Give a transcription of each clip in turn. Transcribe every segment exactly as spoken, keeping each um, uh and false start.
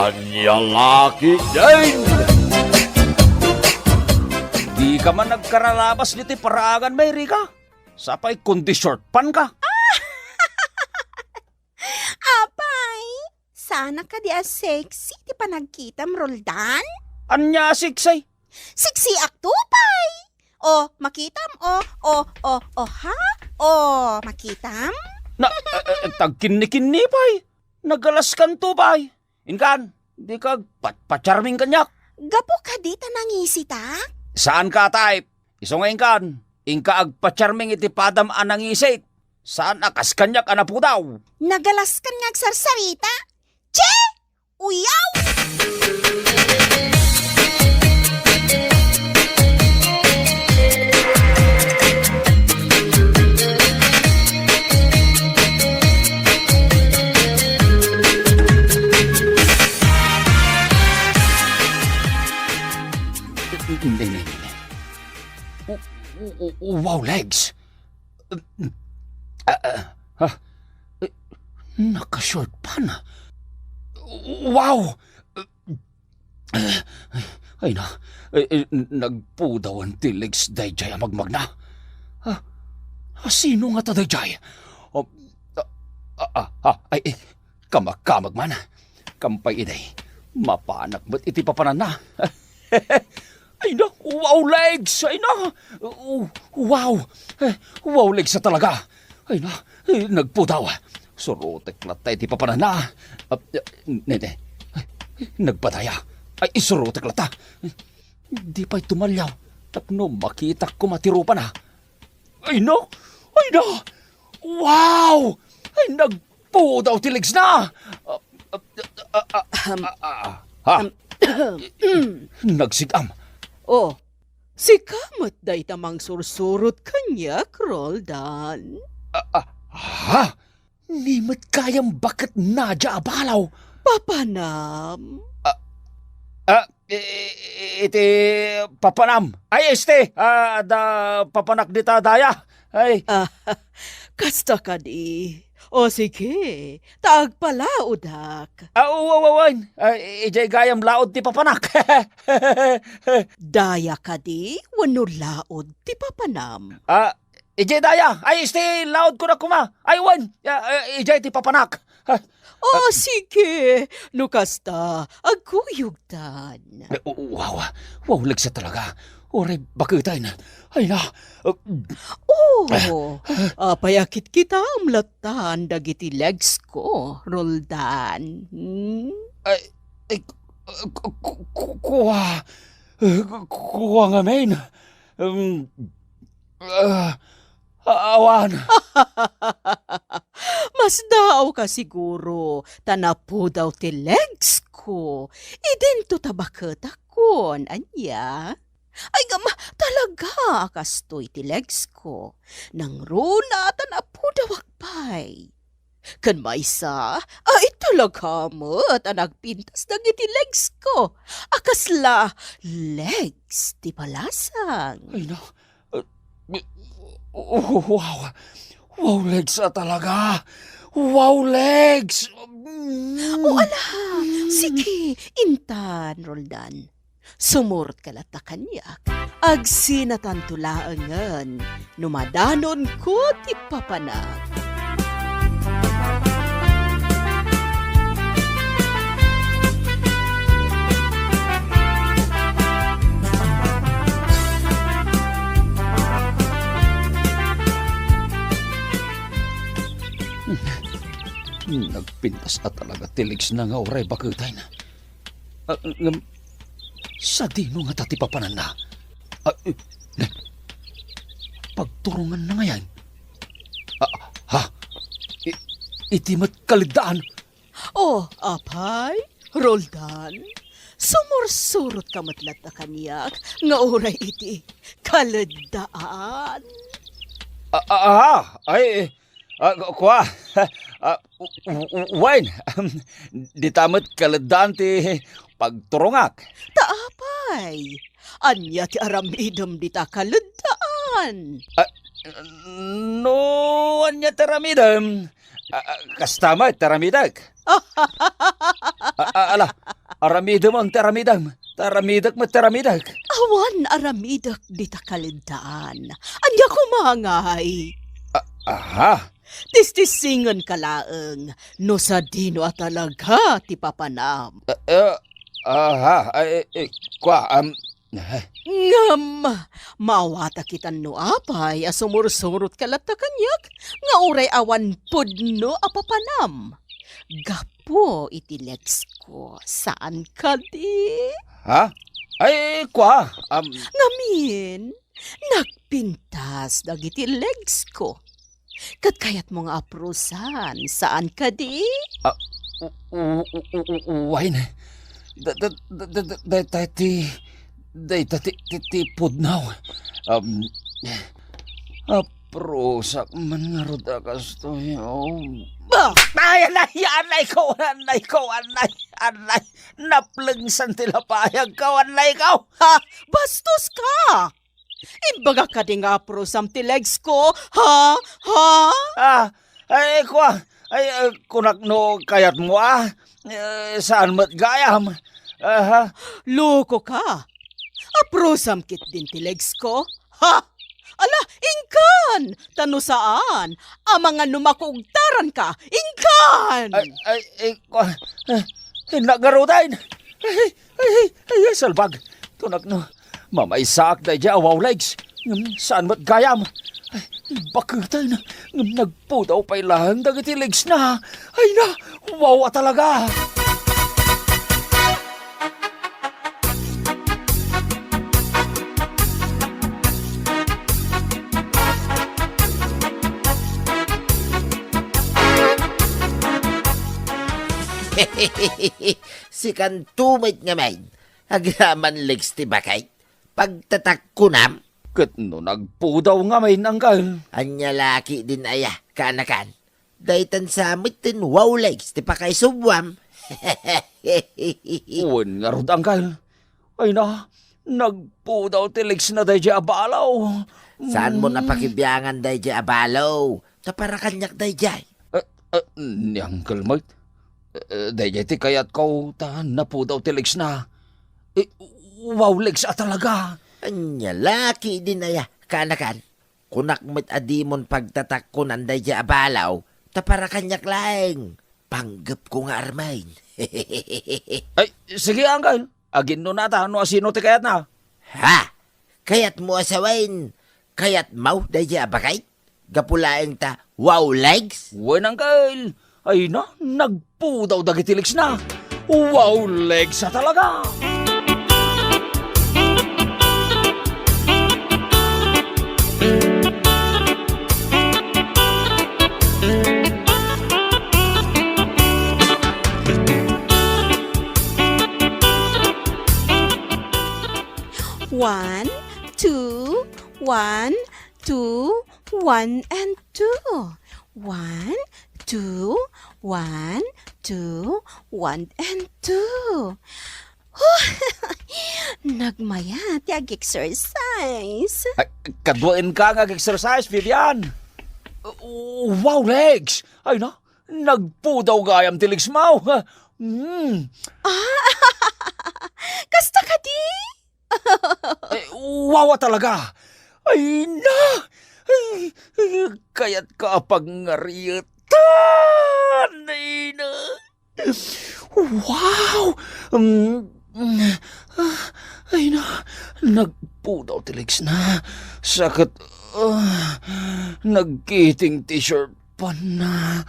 Ania la ketdin? Dika man agkaralabas ditoy paraangan, May Rica. Sapay kundi short pants ka. Apay, saanak kadi a sexy ti panagkitam, Roldan? Ania a sexy? Sexyak to pay. O, makitam, o, o, o, o, ha? O, makitam? Na, eh, eh, tagkinnikinni pay. Nagalaskan to pay. Inkan, dika agpat-, pa-charming kaniak. Gapu kadi ta nangisitak? Saan ka a type. Isu nga inkan, inka agpa-charming iti padam a nangisit. Saan a kas kaniak a napudaw. Nagalaskan nga agsarsarita? Che! Uyaw! Ne, ne, ne, ne. W-, w-, w-, wow, legs. Ah, ah, ha? Eh, naka-short pants. Wow! Ay na, eh, eh, nagpudawan ti legs daydiay a magmagna. Ah, ah, sino ngata daydiay? Ah, ah, ah, ah, ay, eh, kamakamag man. Kampay idi, mapanak met iti papananna. Ay na, wow legs! Ay na! Wow! Eh, wow legs a talaga! Ay na, eh, nagpudaw. Surotek latta iti papananna. Ah, ne, ne. Nagpadaya. Ay, isurotek latta. Di pay tumaliaw tapno makitak koma ti rupana. Ay na! Ay na! Wow! Ay, nagpudaw ti legs na! Ah, ah, ah, ah, ah, ah, ah. Ha? Nagsig-am. Oh, sika met dayta mangsursurot kaniak, Roldan. Ah, ah, ha? Ni met gayam baket Nadia a balaw. Papanam. Ah, ah, i-, i-, iti papanam. Ay, este, ah, adda papanak dita daya. Ay. Ah, kasta kadi. O sige, ta agpalaodak. Ah, wa-, wa-, wen. Ah, idiay gayam laod ti papanak. Daya kadi wenno laod ti papanam? Ah, idiay daya. Ay, este, laodko na koma. Ay, wen. Ah, ah, idiay ti papanak. Ah, O, ah, sige. No kasta, agkuyogtan. Eh, wow. Wow, legs a talaga. Uray, baketen. Ay na. Oh, apay a kitkitam lattan dagiti legs ko, Roldan? Hmm? Ay, ay, ku-, ku-, ku-, kua. Eh, ku-, kua ngamin. Um, ah, awan. Masdaawka siguro, ta napudaw ti legs ko. Idinto ta baketakon, ania? Ay, ngem, talaga a kastoy ti legs ko. Nangruna ta napudawak pay. Ken maysa, ay, talaga met a nagpintas dagiti legs ko. A kasla legs ti balasang. Ay, na, uh, uh, wow. Wow, legs a talaga. Wow, legs. Mm. O, ala, sige, intan, Roldan. Sumurotka latta kaniak. Agsinatanto laengen no madanonko ti papanak. Nagpintas a talaga ti legs na nga uray baketen. Ah, ngem, sadino ngata ti papananna? Ah, eh, ne, pagturonganna ngayen? Ah, ha? I-, iti met kaleddaan? Oh, apay, Roldan, sumursurotka met latta kaniak nga uray iti kaleddaan. Ah, ah, ah, ay, eh, Ah, ku-, kua, ah, w-, w-, w-, wen, dita met kaleddaan ti pagturongak. Ta apay, ania ti aramidem dita kaleddaan? Ah, no ania ti aramidem, ah, ah, kasta met ti aramidek. Ah, ah, ala, Aramidem ti aramidem, ta aramidek met ti aramidek. Awan aramidek dita kaleddaan. Ania koma ngay? A-, aha? Tistissingenka laeng no sadino a talaga ti papanam. Eh, eh, aha, eh, eh, kua, am, eh. Ngem, maawatak itan no apay a sumursurotka latta kaniak nga uray awan pudno a papanam. Gapu iti legs ko, saan kadi? Ha? Ay, kua, am. Ngamin, nagpintas dagiti legs ko. Ket kayatmo nga aprosan, saan kadi? Ah, u-, u-, u-, u-, u-, uwayen. Da-, da-, da-, da-, da-, dayta ti, dayta ti, ti, ti pudno. Um, aprosak man ngarud a kastoy, oh. Bah! Ay, anay, anay ko, anay ko, anay, anay. Naplengsan ti lapayag ko, anay ko. Ha? Bastos ka! Imbagak kadi nga aprosam ti legs ko, ha? Ha? Ah, ay, kua, ay, eh, kunak no kayatmo, ah. Eh, saan met gayam? Aha. Loko ka. Aprosam ketdin ti legs ko, ha? Ala, inkan! Ta no saan, amangan no makugtaranka, inkan! Ay, ay, ay, kua, eh, eh, nagarudain. Ay, Ay, ay, ay, ay, salbag. Kunak no, mamaysaak daydiay a wow legs. Ngem saan met gayam. Ay, baketen. Ngem nagpudaw pay laeng dagiti legs na. Ay na, wow a talaga. Sikanto met ngamin, agraman legs ti baket, pagtatakkunam? Ket no nagpudaw ngamin, anggal? Ania la ketdin aya, kaanakan? Daytan sa metten wow legs ti pakaisubwam. Wen ngarud, anggal. Ay na, nagpudaw ti legs na daydiay a balaw. Saanmo napakibiangan daydiay a balaw? Ta para kaniak daydiay. Eh, eh, ni Uncle Mike, eh, daydiay ti kayatko ta napudaw ti legs na. Eh, wow legs a talaga. Ania la ketdin aya, kaanakan? Kunak met a dimon pagtatakkunan daydiay a balaw, ta para kaniak laeng. Panggepko nga armen. Ay, sige, anggal. Aginnunata no asino ti kayatna. Ha? Kayatmo a sawen? Kayatmo daydiay a baket? Gapu laeng ta wow legs? Wen, anggal. Ay na, nagpudaw dagiti legs na. Wow legs a talaga! One, two, one, two, one, and two. One, two, one, two, one, and two. Huh! Nagmayat ti ag-exercise. Ay, kaduaenka nga ag-exercise, Vivian. Wow, legs! Ay na, nagpudaw gayam ti legs mo. Mm. Ah, kasta kadi? Eh, wawa talaga. Ay na! Ay, ay, kayat ka pagngaritan. Ay na! Wow! Mm, mm, ah, ay na, nagpudaw ti legs na. Sakit, ah, nagkiting t-shirt pa na.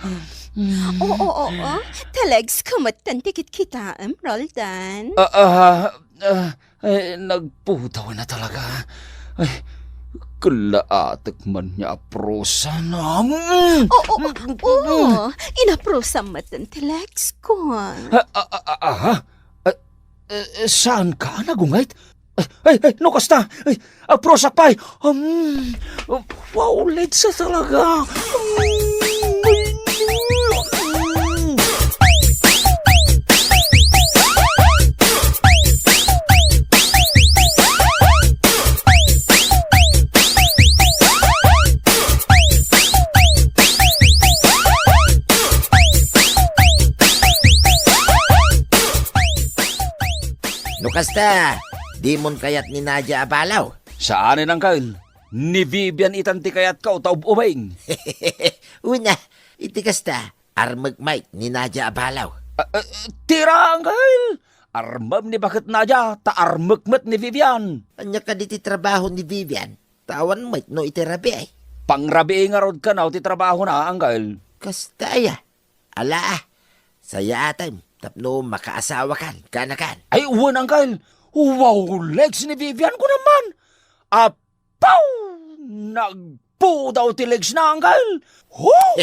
Mm. Oo, oo, oo. Ti legs ko met ti kitkitaem, Roldan. Ah, ah, ah, eh, nagpudaw na talaga. Ay, kalaatek man nga aprosa na. Mm. Oo, oo, oo. Inaprosa met ti legs ko. Ah, ah, ah, ah, aha? Eh, eh, saan ka nagunget? Ay, ay, ay, no kasta? Ay, aprosak pay. Um, wow, legs a talaga. Um, Kasta, dimon kayat ni Nadia a balaw? Saanen, Angkel. Ni Vivian itan ti kayatko ta ub-ubing. Una, iti kasta, armek met ni Nadia a balaw. Ah, ah, tira, Angkel! Armem ni baket Nadia, ta armek met ni Vivian. Ania kadi ti trabaho ni Vivian? Ta awan met no iti rabii. Pangrabii ngarud kano ti trabahona, Angkel. Kasta aya? Ala, ah. Sayaatem tapno makaasawakan, kanakan. Ay, wen, Angkel. Wow, legs ni Vivian, kunam man. Apaw! Nagpudaw ti legs na, Angkel. Huh!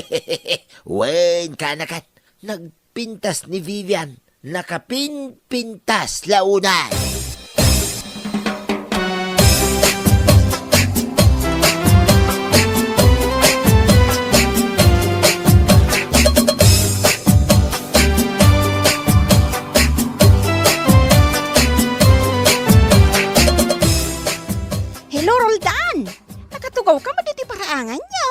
Wen, kanakan. Nagpintas ni Vivian. Nakapinpintas la unay. Hello, Roldan! Nakatugawka met iti paraanganyo?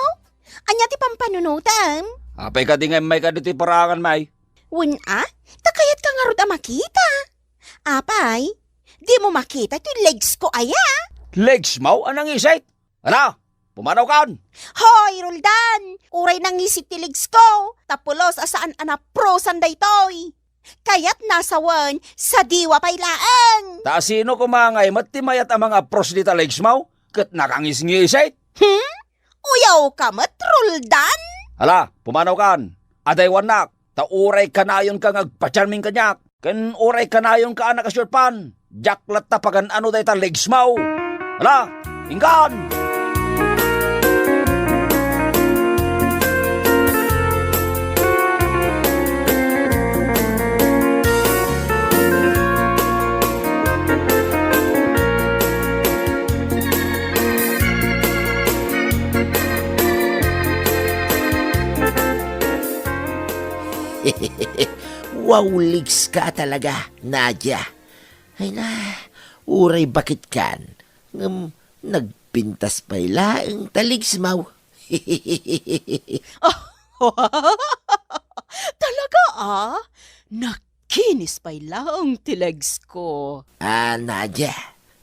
Ania ti pampanunotem? Apay kadi nga immay kadi ti paraangan, May? Wen a, ta kayatka ngarud a makita. Apay, dimo makita ti legs ko aya? Legs mo a nangisit? Ala, pumanawkan! Hoy, Roldan! Uray nangisit ti legs ko, ta pulos a saan a naprosan daytoy. Kayatna sawen, sadiwa pay laeng. Ta sino koma ngay met ti mayat a mangapros dita legs mo? Ket nakangisngisit? Hmm? Uyawka met, Roldan? Ala, pumanawkan. Adaywannak, ta uray kanayonka nga agpacharming kaniak, ken uray kanayonka a nakasiutpan, diak latta pagan-ano dayta legs mo. Ala, inkan! Wow, legs ka talaga, Nadia. Ay na, uray bakit kan, ngem nagpintas pay laeng ta legs mo. Talaga, ah? Nakinis pay laeng ti legs ko. Ah, Nadia,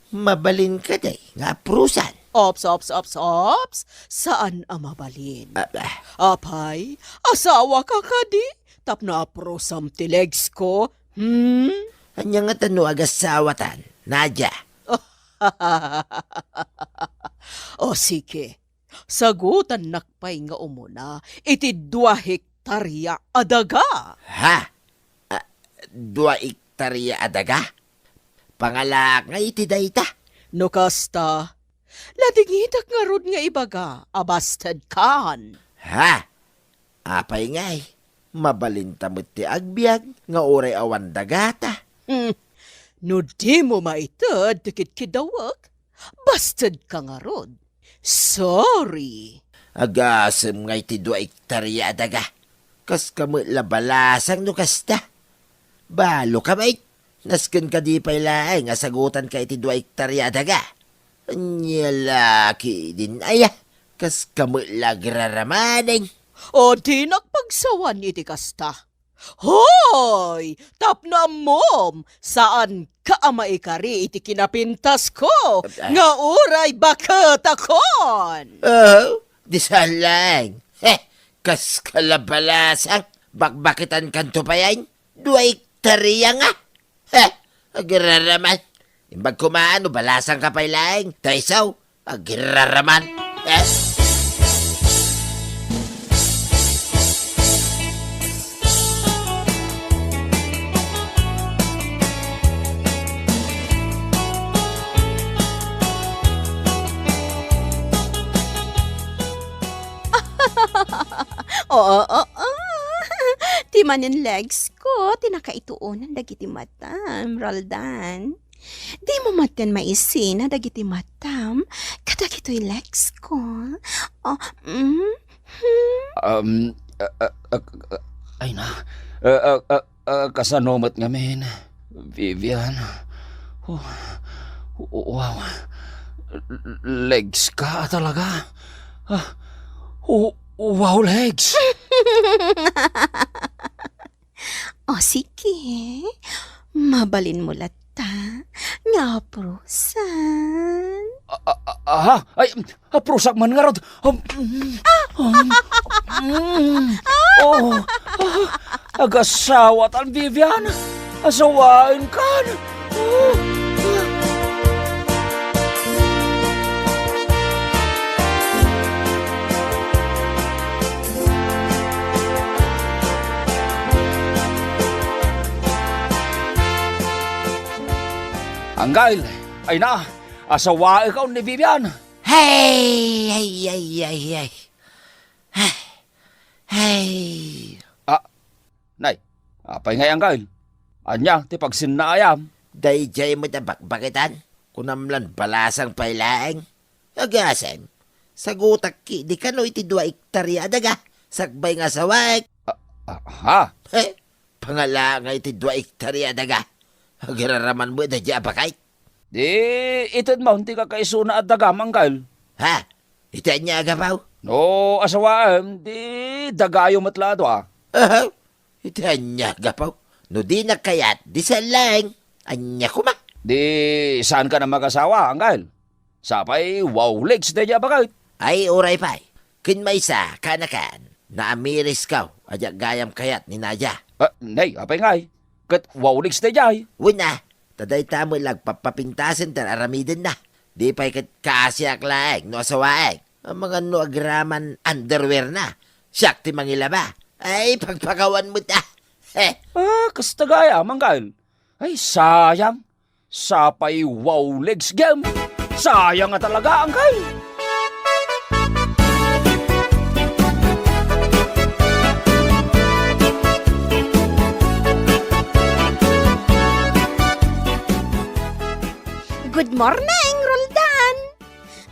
mabalin kadi nga aprosan? Ops, ops, ops, ops. Saan a mabalin. Ah, ah. Apay, asawa ka kadi? Tapno aprosam ti legs ko? Hmm? Ania ngata no agasawatan, Nadia? O sige, sagutannak pay nga umuna iti dua hektaria a daga. Ha? Ah, dua hektaria a daga? Pangalaak nga iti dayta. No kasta, ladingitak ngarud nga ibaga a basted kan. Ha? Apay ngay, mabalinta met ti agbiag nga uray awan dagata. Hmm. No dimo maited ti kidkiddawek, basted ka ngarud. Sorry. Agasem ngay ti dua hektaria a daga. Kaska met la balasang no kasta. Balo ka met. Nasken kadi pay laeng a sagutanka iti dua hektaria a daga. Ania la ketdin aya? Kaska met la agraramanen. O dinak pagsawan iti kasta. Hoy! Tapno ammom, saanka a maikari iti kinapintasko nga uray baketakon. Oh, di saan laeng. Heh, kaska la balasang, bakbaketankanto payen. Dua hektaria nga. Heh, agraraman. Imbag koma no balasangka pay laeng, ta isu, agraraman. Eh? Oo, oo. Ti manen legs ko, ti nakaituonan dagiti matam, Roldan. Dimo maten maisina dagiti matam kadagitoy legs ko. Oh, mm, hmm. Um, ah, ah, ah, ah, ay na. Ah, ah, ah, ah, kasano met ngamin, Vivian? Oh, wow. Legs ka talaga. Ah, oh, wow, legs. O sige, mabalinmo latta ta nga aprusan. A-, a-, a-, aha? Ay, aprusak man ngarud. Um, mm, um, mm. Oh, ah, agasawatan, Vivian. Asawaenkan. Oh, ah. Anggail, ay na, asawaek ni Vivian. Hey, ay, ay, ay, ay. Hey. Ah, nay, apay ngay, Anggail? Ania ti pagsinnaayam? Daydiay met a bakbakitan, kunam lan balasang pay laeng. Agasem, sagutak ketdi kano iti dua ektaria a daga, sakbay nga asawaek. Ah, ah, ha? He, pangalaangay iti dua ektaria a daga. Agiraraman met daydiay a bakay. Di, itedmo ti kakaisuna a dagam, Anggail. Ha? Iti ania a gapu? No asawaem, di dagayo met la a dua. Aha. Iti ania a gapu? No dinak kayat, di saan laeng. Ania koma? Di, saankan a magasawa, Anggail. Sapay, wow legs daydiay a bakay. Ay, uray pay. Ken maysa, kaanakan, naamiriskaw a diak gayam kayat ni Nadia. Ah, nay, apay ngay? Ket wow legs daydiay. Wen a, ta dayta met la agpappapintasen ti ar-aramidenna. Di pay ket kaasiak laeng no asawaek. Amangan no agraman underwear na. Siak ti mangilaba. Ay, pagpakawan met a. He. Ah, kasta gayam, Anggail. Ay, sayang. Sapay wow legs gayam. Sayang nga talaga, Anggail. Good morning, Roldan.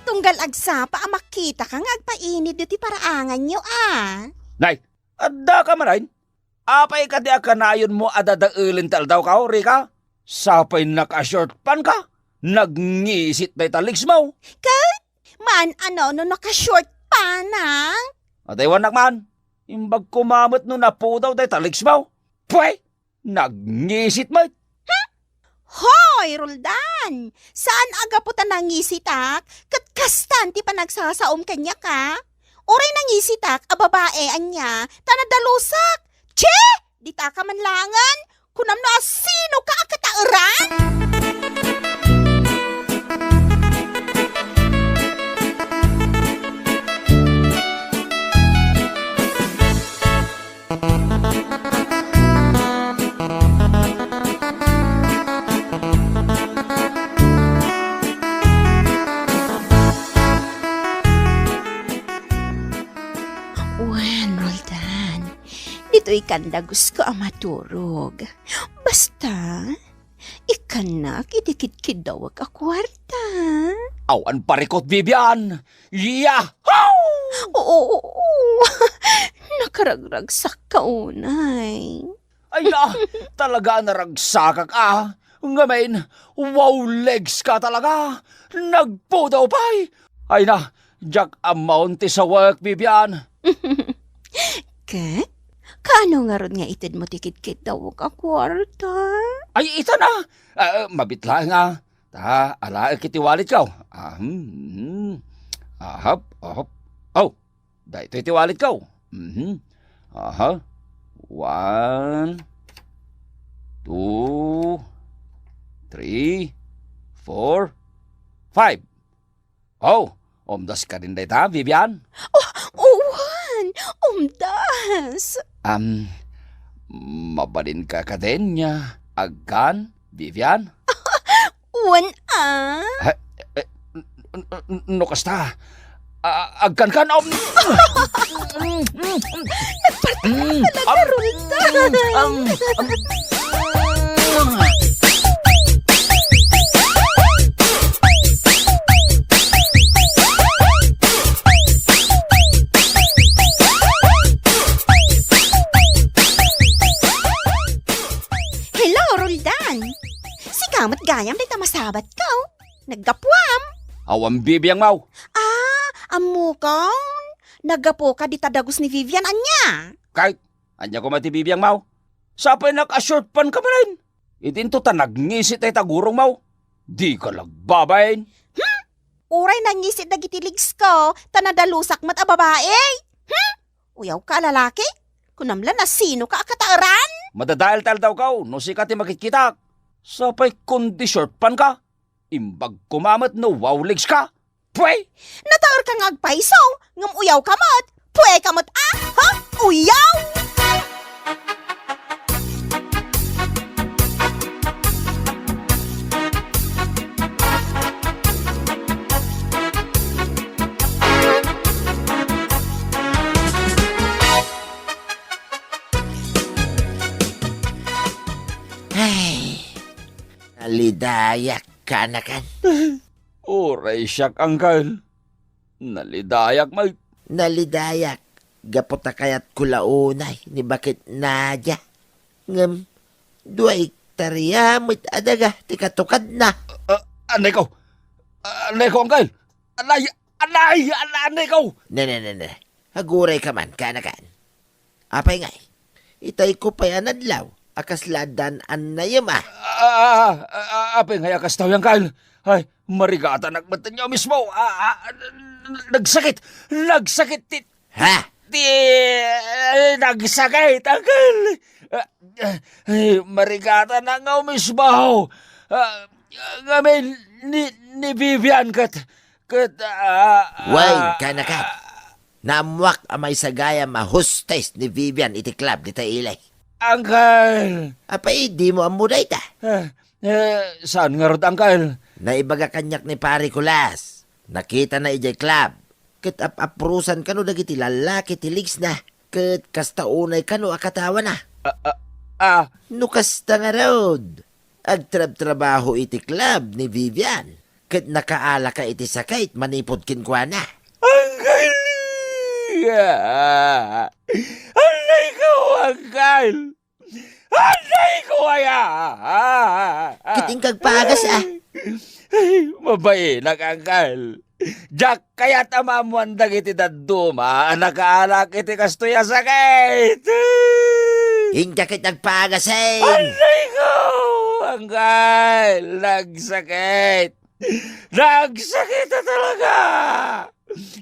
Tunggal agsapa a makitaka nga agpainit ti paraanganyo, a. Nay, adda ka manen? Apay kadi a kanayonmo a dadaelen ti aldawko, Rika? Sapay naka-short pant ka? Nagngisit dayta legs mo. Ket, maan-ano no naka-short pant, a? Adaywannak man. Imbag koma met no napudaw dayta legs mo. Pwe! Nagngisit met. Hoy, Roldan! Saan a gapu ta nangisitak, ket kastan ti panagsasaom kaniak, a? Uray nangisitak a babae, ania, ta nadalusak. Tsi! Ditaka man laengen, kunam no asinoka a kataeran? Wen, Roldan, ditoy kan dagusko a maturog. Basta, ikkannak iti kidkiddawek a kuarta. Awan parikut, Vivian! Yahoo! Oo, oo, oo. Nakaragragsakka unay. Ay, ah, talaga naragsakak, a. Ngamin, wow legs ka talaga. Nagpudaw pay. Ay na, diak ammoen ti sawek, Vivian. Ket, kaano ngarud nga itedmo ti kidkiddawek a kuarta? Ay, ita na. Ah, mabit laeng, a. Ta, alaek iti walletko. Ah, hmm, hmm. Ahap, ahap. Oh, daytoy ti walletko. Mhm. Aha. One, two, three, four, five. Oh, umdas kadin dayta, Vivian? Oh, uwan! Umdas! Am, mabalinka kadin nga agkan, Vivian? Wen a. Ha? Eh, n-, n-, n-, no kasta, a-, agkankan, um, Nagparti ka talaga, Roldan. Um, um, um. Hello, Roldan. Sika met gayam dayta masabatko. Naggapuam. Awan bibiangmo. Ah, ammokon. Naggapuka dita dagus ni Vivian, ania? Kay, ania koma ti bibiangmo? Sapay naka-short pant ka manen. Idinto ta nagngisit dayta gurongmo. Dika la agbabain. Hmm? Uray nangisit dagiti legs ko, ta nadalusak met a babai. Hmm? Uyawka a lalaki? Kunam la, nasinoka a kataeran? Madadael ta aldawko no sika ti makitkitak. Sapay kundi short pant ka. Imbag koma met no wow legs ka. Pwe! Nataerka nga agpayso, ngem uyawka met. Pweka met a, ha? Uyaw! Ay, nalidayak, kanakan. Uray siak, Angkel. Nalidayak met. Nalidayak gapu ta kayatko la unay ni Bakit Nadia. Ngem, dua ektarya met a daga ti katukadna. Ah, anayko. Ah, anayko, Angkel. Anay, anay, an-, anayko. Ne, ne, ne, ne. Agurayka man, kanakan. Apay ngay, itayko pay a nadlaw a kasla addan annayem a. Ah, ah, ah, ah, apay ngay a kastoy, Angkel? Ay, marigatanak met idiay mismo. Ah, ah, nagsakit, nagsakit ti, Ha? ti, eh, nagsakit, Angkel. Ah, ah, ay, marigatanak nga umisbaw. Ah, ngamin ni, ni Vivian ket, ket, ah, Wen, ah, kanakan. Naammoak a maysa gayam a hostess ni Vivian iti club dita ili. Angkel! Apay, dimo ammo dayta? Eh, eh, saan ngarud, Angkel? Naibaga kaniak ni Pare Kulas. Nakitana idiay club. Ket ap-aprosan kano dagiti lallaki ti legs na. Ket kasta unay kano a katawana. Ah, ah, ah. No kasta ngarud, agtrabtrabaho iti club ni Vivian, ket nakaalaka iti sakit manipud kenkuana. Angkel! Annayko, Angkel! Annayko aya! Ket inka agpagas, a. Ay, mabainak, Angkel. Diak kayat a maammoan dagiti dadduma a nakaalak iti kastoy a sakit. Inka ket nagpagasin. Annayko, Angkel, nagsakit. Nagsakit a talaga.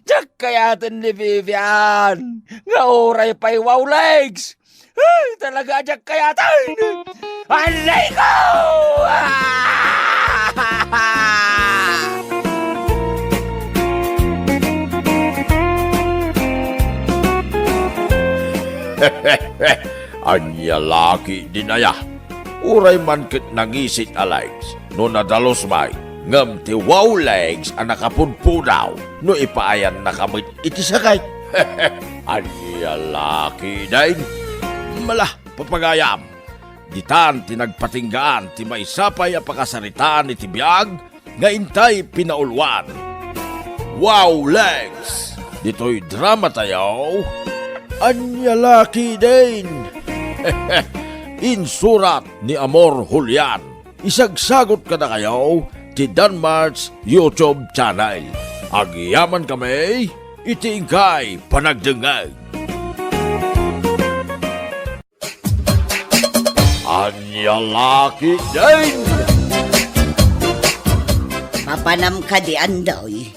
Diak kayaten ni Vivian nga uray pay wow legs. Ay, talaga, diak kayaten! Aray ko! Ah! Ania la ketdin aya? Uray man ket nangisit a legs no nadalus met, ngem ti wow legs a nakapudpudaw no ipaayannaka met iti sakit. Ania la ketdin? Mala, papagayam, ditan ti nagpatinggaan ti maysa pay a pakasaritaan iti biag nga intay pinauluan. Wow legs! Ditoy drama tayo, Ania la ketdin? Insurat ni Amor Julian. Isagsagot kadakayo ti Danmart's YouTube channel. Agyaman kami iti inkay panagdengngeg. Ania la ketdin? Mapanam kadi, Andoy?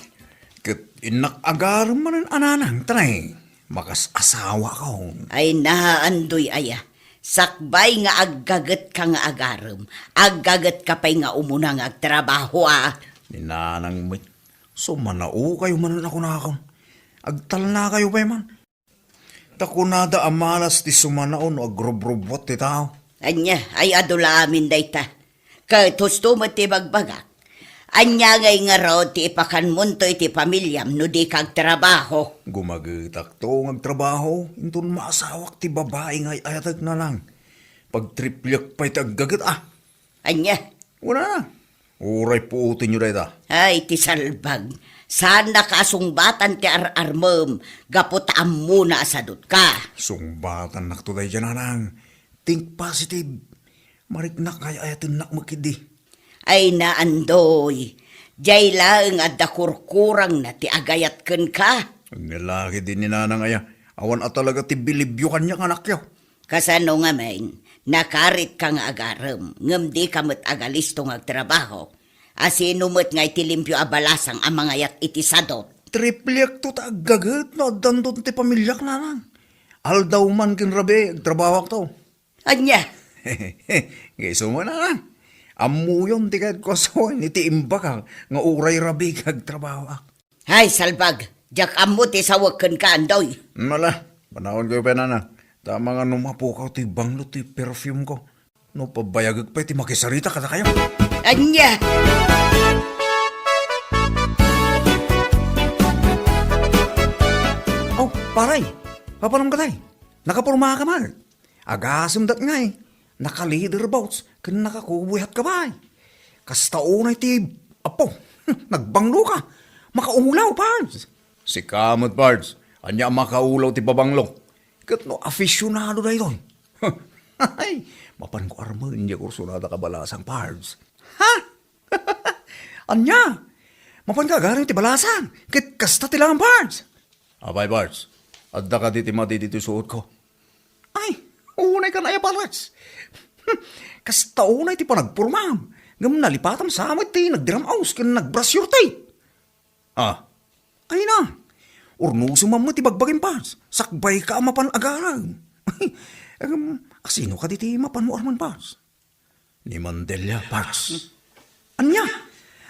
Ket innak agarem manen a nanang, tanay. Makas-asawakon. Ay, na, Andoy aya. Sakbay nga aggagetka nga agarem, aggagetka pay nga umuna nga agtrabaho, a. Ni nanang met, sumanaokayo manen a kunakon. Agtalnakayo pay man. Ta kunada a malas ti sumanao no agrubrubbuat ti tao. Ania, ay adu la amin dayta. Ket husto met ti ibagbagak. Ania ngay ngarud ti ipakanmonto iti pamiliam no dika agtrabaho? Gumagetakto nga agtrabaho, inton maasawak ti babai nga ay-ayatek, nanang. Pagtripliek pay ti aggaget, a. Ania? Wala na. Uray puotenyo dayta. Ay, ti salbag. Saannaka a sungbatan ti ar-armem gapu ta ammona a sadutka. Sungbatannakto daydiay, nanang. Think positive. Mariknak nga ay-ayatennak met ketdi. Ay, na, Andoy. Diay laeng adda kurkurangna ti agayat kenka. Ania la ketdin ni nanang aya. Awan a talaga ti bilibyo kaniak, anakyo. Kasano ngamin? Nakaritka nga agarem, ngem dika met agalisto nga agtrabaho. Asino met nga iti limpio a balasang a mangayak iti sadot? Tripliakto ta aggaget no addanton ti pamiliak, nanang. Aldaw man ken rabii, agtrabahoakto. Ania? Nga isu man, nanang. Ammoyon ti kayatko a sawen iti imbagak nga uray rabii agtrabahoak. Hay, salbag! Diak ammo ti sawek kenka, Andoy. Ala, panawankayo pay, nanang. Ta amangan no mapukaw ti banglo ti perfume ko. No pabayagek pay ti makisarita kadakayo. Ania? Oh, paray! Papanam ka, tay? Nakaporma ka man? Agasem dat ngay, naka-leather boots ken nakakuboy hat ka pay. Kasta unay ti, apo, nagbanglo ka. Makaulaw, Pards. Sika met, Pards. Ania a makaulaw ti pabanglo? Ket no afisyonado daytoy. Ay, mapan ko armen diay kursunada ka balasang, Pards. Ha? Ania? Mapan ka agarem ti balasang? Ket kasta ti laeng, Pards. Apay, Pards, adda kadi ti madi ditoy suotko? Ay, unay kan aya, Pards. Kasta unay ti panagpormam, ngem nalipatam sa met ti nagdiram-aws ken nag-brush your teeth. Ah. Ay na, urnosem man met ti bagbagim, Pards. Sakbay ka a mapan agarem. Em, asino kadi ti mapanmo armen, Pards? Ni Mandelia, Pards. Ania?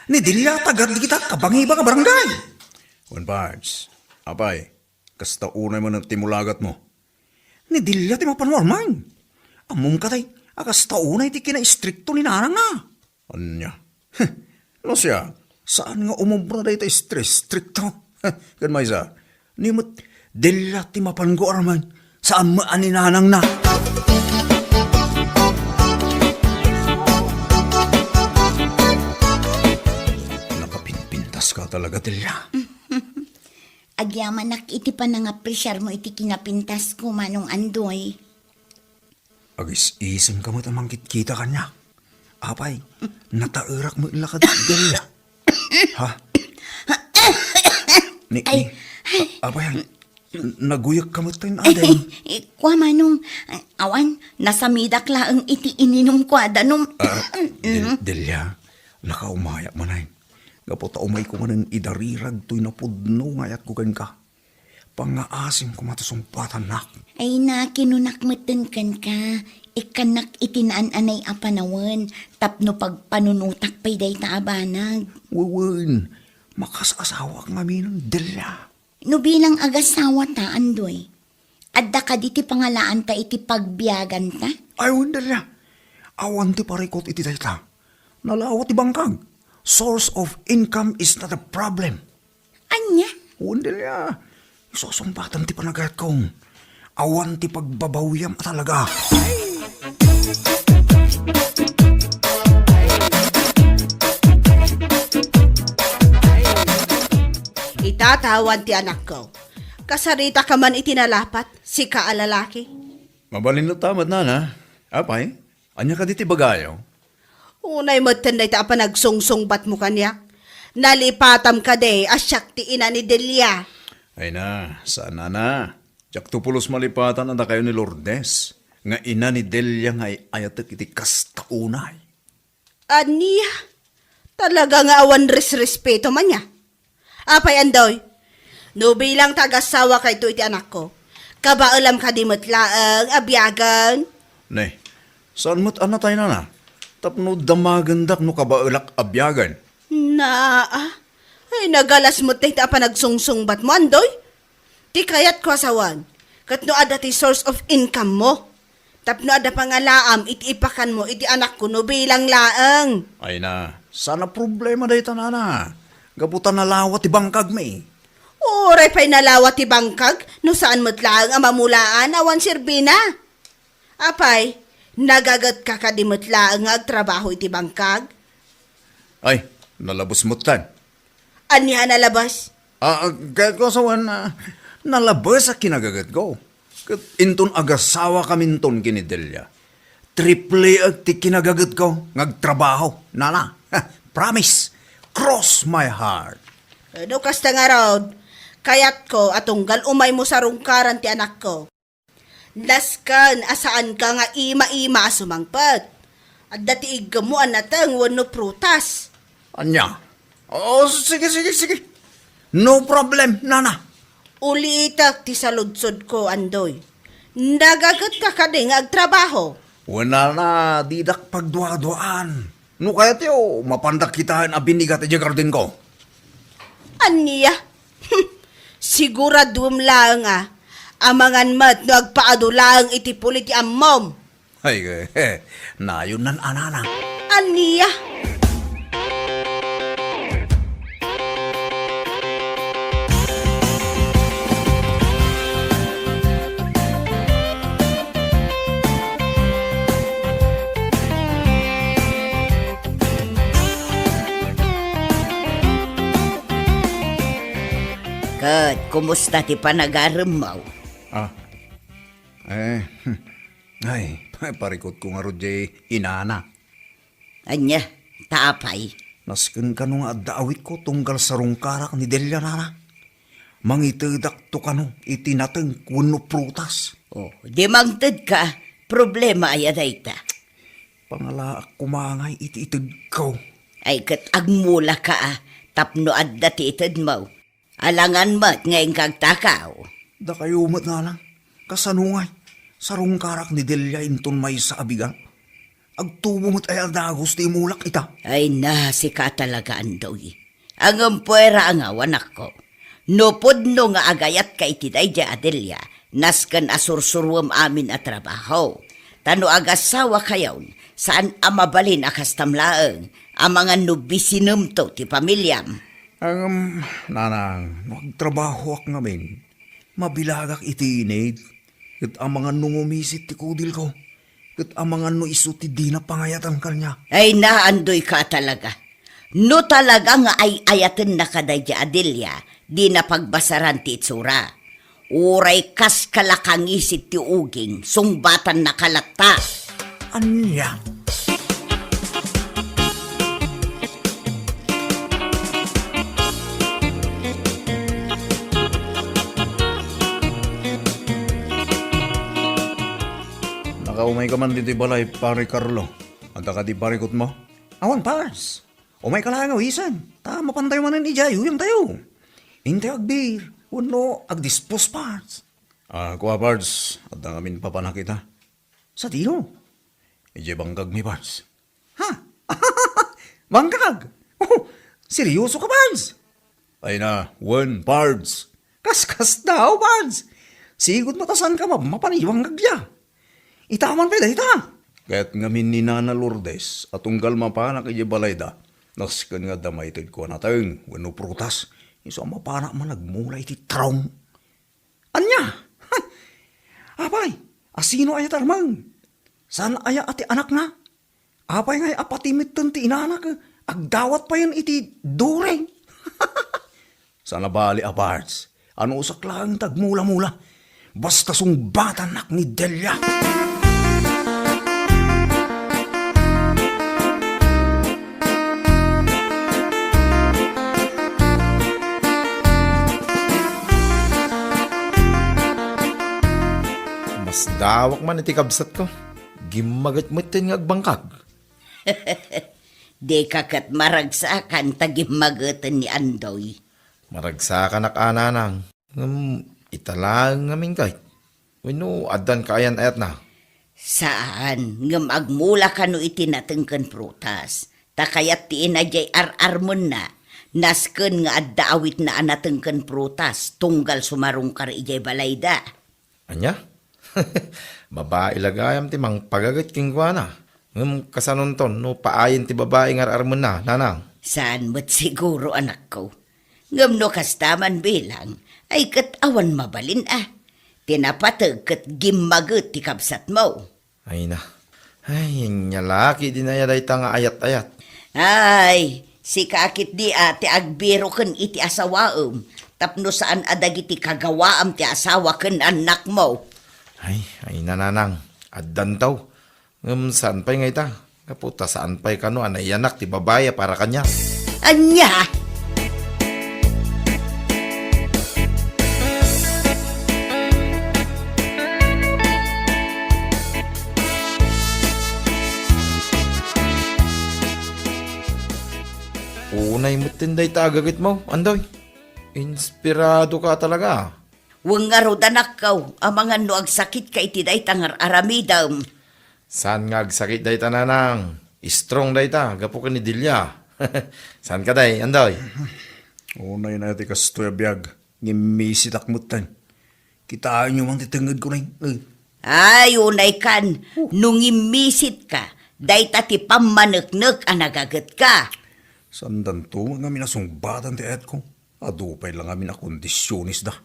Ni Delia, taga dagita kabangibang a barangay. Wen, Pards. Apay, kasta unay man ti mulagatmo. Ni Delia ti mapanmo armen. Ammom katay, a kasta unay ti kinaistrikto ni nanangna. Ania? No siak, saan nga umobra dayta istri-, istrikto? Ken maysa, ni met Delia ti mapanko armen, saan met a ni nanangna. Nakapinpintas ka talaga, Delia. Agyamanak iti panangapresiarmo iti kinapintasko, Manong Andoy. Agis-isem ka met a mangkitkita kaniak. Apay, nataerak met la kadi, Delia. Ha? Ni, Ay. ni, a-, apay, naguyek ka met ten, Adeng. Eh, kua, Manong, awan, nasamidak laeng iti ininumko a danum. Ah, Del-, Mm. Delia, nakaumayak manen. Gapu ta umayko manen idarirag toy napudno nga ayatko kenka. Pangngaasem koma ti sungbatannak. Ay na, kinunak metten kenka, ikkannak iti naan-anay a panawen tapno pagpanunotak pay dayta a banag. Wen, makasasawaak ngaminen, Delia. No bilang agasawa ta, Andoy, adda kadi ti pangalaanta iti pagbiaganta? Ay, wen, Delia. Awan ti parikut iti dayta. Nalawa ti bangkag. Source of income is not a problem. Ania? Wen, Delia. Isusungbatam ti panagayatko. Awan ti pagbabawiam a talaga. Ita, ta awan ti anakko. Kasarita ka man iti nalapat, sika a lalaki. Mabalin latta met, nana. Apay, ania kadi ti ibagayo? Unay metten dayta a panagsungsungbatmo kaniak. Nalipatam kadi a siak ti ina ni Delia. Ay na, saan, nana. Diakto pulos malipatan a dakayo ni Lourdes, nga ina ni Delia nga ay-ayatek iti kasta unay. Ania? Talaga nga awan resrespeto man nia? Apay, Andoy, no bilang ta agasawakayto iti anakko, kabaelam kadi met laeng a biagen? Ne, saan met a natay, nana? Tapno damagendak no kabaelak a biagen. Naa, ay, nagalas met dayta a panagsungsungbatmo, Andoy. Ti kayatko a sawen, ket no adda ti source of income mo, tapno adda pangalaam iti ipakanmo iti anakko no bilang laeng. Ay na, saan a problema dayta, nana. Gapu ta nalawa ti bangkagmi. Uray pay nalawa ti bangkag, no saan met laeng a mamulaan awan serbina. Apay, nagagetka kadi met laeng nga agtrabaho iti bangkag? Ay, nalabes metten. Ania a nalabes? Ah, ah, kayatko a sawen, ah, nalabes a kinagagetko. Ket inton agasawakaminton ken ni Delia, tripliek ti kinagagetko nga agtrabaho, nana. Promise. Cross my heart. No kasta ngarud, kayatko a tunggal umaymo sarungkaran ti anakko. Nasken a saanka nga ima-ima a sumangpet. Adda ti iggemmo a nateng wenno prutas. Ania? O, sige, sige, sige. No problem, nana. Ulitek ti saludsodko, Andoy. Nagagetka kadi nga agtrabaho? Wen, nana, didak pagduaduaan. No kayatyo, mapandak kitaen a binigat idiay gardenko. Ania? Siguraduem laeng a, amangan met no agpaadu laeng iti puli ti ammom. Ay, nayon nan anana. Ania? Ket kumusta ti panagaremmo? Ah. Eh, ay, parikutko ngarud diay inana. Ania, ta apay? Nasken kano nga adda awitko tunggal sarungkarak ni Delia, nana. Mangitedakto kano iti nateng wenno prutas. Oh, di mangtedka, problema aya dayta? Pangalaak koma ngay iti itedko. Ay, ket agmulaka a, tapno adda ti itedmo. Alangan met nga inka agtakaw. Dakayo met, nana. Kasano ngay? Sarungkarak ni Delia inton maysa a bigat. Agtubo met aya a dagus ti imulak ita. Ay na, sika talaga, Andoy. Ngem puera a ngawan, anakko. No pudno nga agayatka iti daydiay a Delia, nasken a sursuruem amin a trabaho. Ta no agasawakayon, saan a mabalin a kastam laeng, amangan no bisinemto ti pamiliam. Ngem, nanang, no agtrabahoak ngamin, mabilagak iti init, ket amangan no ngumisit ti kudilko, ket amangan no isu ti dina pangayatan kaniak. Ay, naandoyka talaga. No talaga nga ay-ayatenna kadaydiay a Delia, dina pagbasaran ti itsura. Uray kas kalakangisit ti uging, sungbatan na kalatta. Ania? Nakaumay ka man ditoy balay, Pare Carlo. Adda kadi parikutmo? Awan, Pars. Umayka laeng a wisen, ta mapantayo manen idiay uyangtayo. Intayo agbir, wenno agdispos, Pars. Ah, kua, Pars, adda ngamin papanak ita. Sadino? Idiay bangkagmi, Pars. Ha? Bangkag? Oh, seryoso ka, Pars? Ay na, wen, Pars. Kaskasdaaw, Pars. Sigud met a saanka mapmapan iti bangkagda. Itaman pay dayta. Ket ngamin ni Nana Lourdes a tunggal mapanak idiay balayda, nasken nga adda maitedko a nateng wenno prutas, isu a mapanak man agmula iti trong. Ania? Apay, asino aya ti armeng? Saan aya a ti anakna? Apay ngay a pati metten ti inanak, agdawat payen iti during? Saan a bali a, Pards. Anusak laeng ti agmula-mula. Basta sungbatanak ni Delia. Masdawak man iti kabsatko. Gimmaget metten nga agbangkag. Dika ket maragsakan ta gimmageten ni Andoy. Maragsakanak a, nanang. Ngem ita laeng ngamin kay? Wenno addan kaayan-ayatna? Saan, ngem agmula kano iti nateng ken prutas. Ta kayat ti ina diay ar-armenna, nasken nga adda awitna a nateng ken prutas, tunggal sumarungkar idiay balayda. Ania? Babai la gayam ti mangpagaget kenkuana. Ngem kasanonton no paayen ti babai nga ar-armenna, nanang? Saan met siguro, anakko. Ngem no kasta man bilang, ay ket awan mabalin a. Ti napateg ket gimmaget ti kabsatmo. Ay na. Ay, ania la ketdi aya dayta nga ayat-ayat. Ay, sika ketdi a ti agbiroken iti asawaem, tapno saan a dagiti kagawaam ti asawa ken annakmo. Ay, ay, nanang, addanto. Ngem saan pay nga ita? Gapu ta saan pay kano a naiyanak ti babai a para kaniak. Ania? Unay metten dayta agagitmo, Andoy. Inspiradoka talaga. Wen ngarud, anakko, amangan no agsakitka iti dayta nga ar-aramidem. Saan nga agsakit dayta, Nanang? Strong dayta, gapu ken ni Delia. Saan kadi, Andoy? Unay na ti kastoy a biag, ngimmisitak metten. Kitaenyo man ti tengngedko, Nay. Eh. Ay, unay kan, no ngimmisitka, dayta ti pammaneknek a nagagetka. Saandanto ngamin a sungbatan ti ayatko. Adu pay la ngamin a kondisiones da.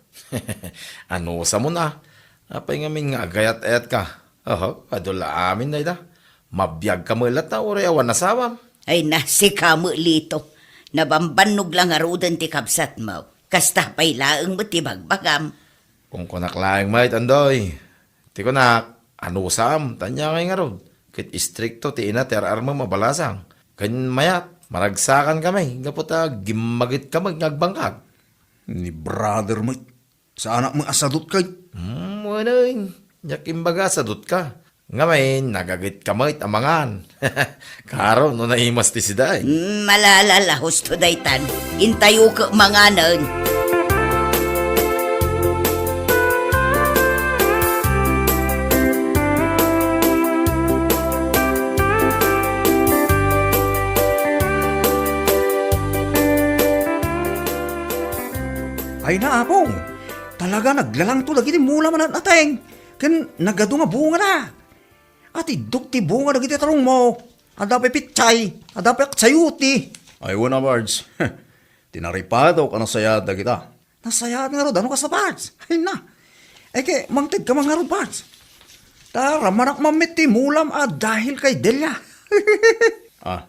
Anusam, a? Apay ngamin nga agayat-ayatka? Oho, adu la amin dayta. Mabiagka met latta, uray awan asawam. Ay na, sika met, Lito. Nabambannog la ngaruden ti kabsatmo. Kasta pay laeng met ti bagbagam. Kunkunak laeng met, Andoy. Ti kunak, anusam, ta ania ngay ngarud? Ket istrikto ti ina ti ar-armem a balasang. Ken mayat, maragsakan kami, gapu ta gimmagetka met nga agbangkag. Ni brother met, saanak met a sadut kay? Hmm, wen, wen. Diak imbaga a sadutka. Ngamin, nagagetka met amangan. Karo no naimas ti sida, eh. Mm, malala la, husto daytan. Intayoka manganen. Ay na, Apo. Talaga naglalangto dagiti mula manat-ateng. Ken nagadu nga bungana. Atiddog ti bunga dagiti tarongmo. Adda pay pitsay, adda pay aksayote. Ay, wen a, Bards. Tinaripatok a nasayaat dagita. Nasayaat ngarud, no kasta, Bards? Ay na. Ay, ket mangtedka man ngarud, Bards. Ta ramanak man met ti mulam a dahil kay Delia. Ah,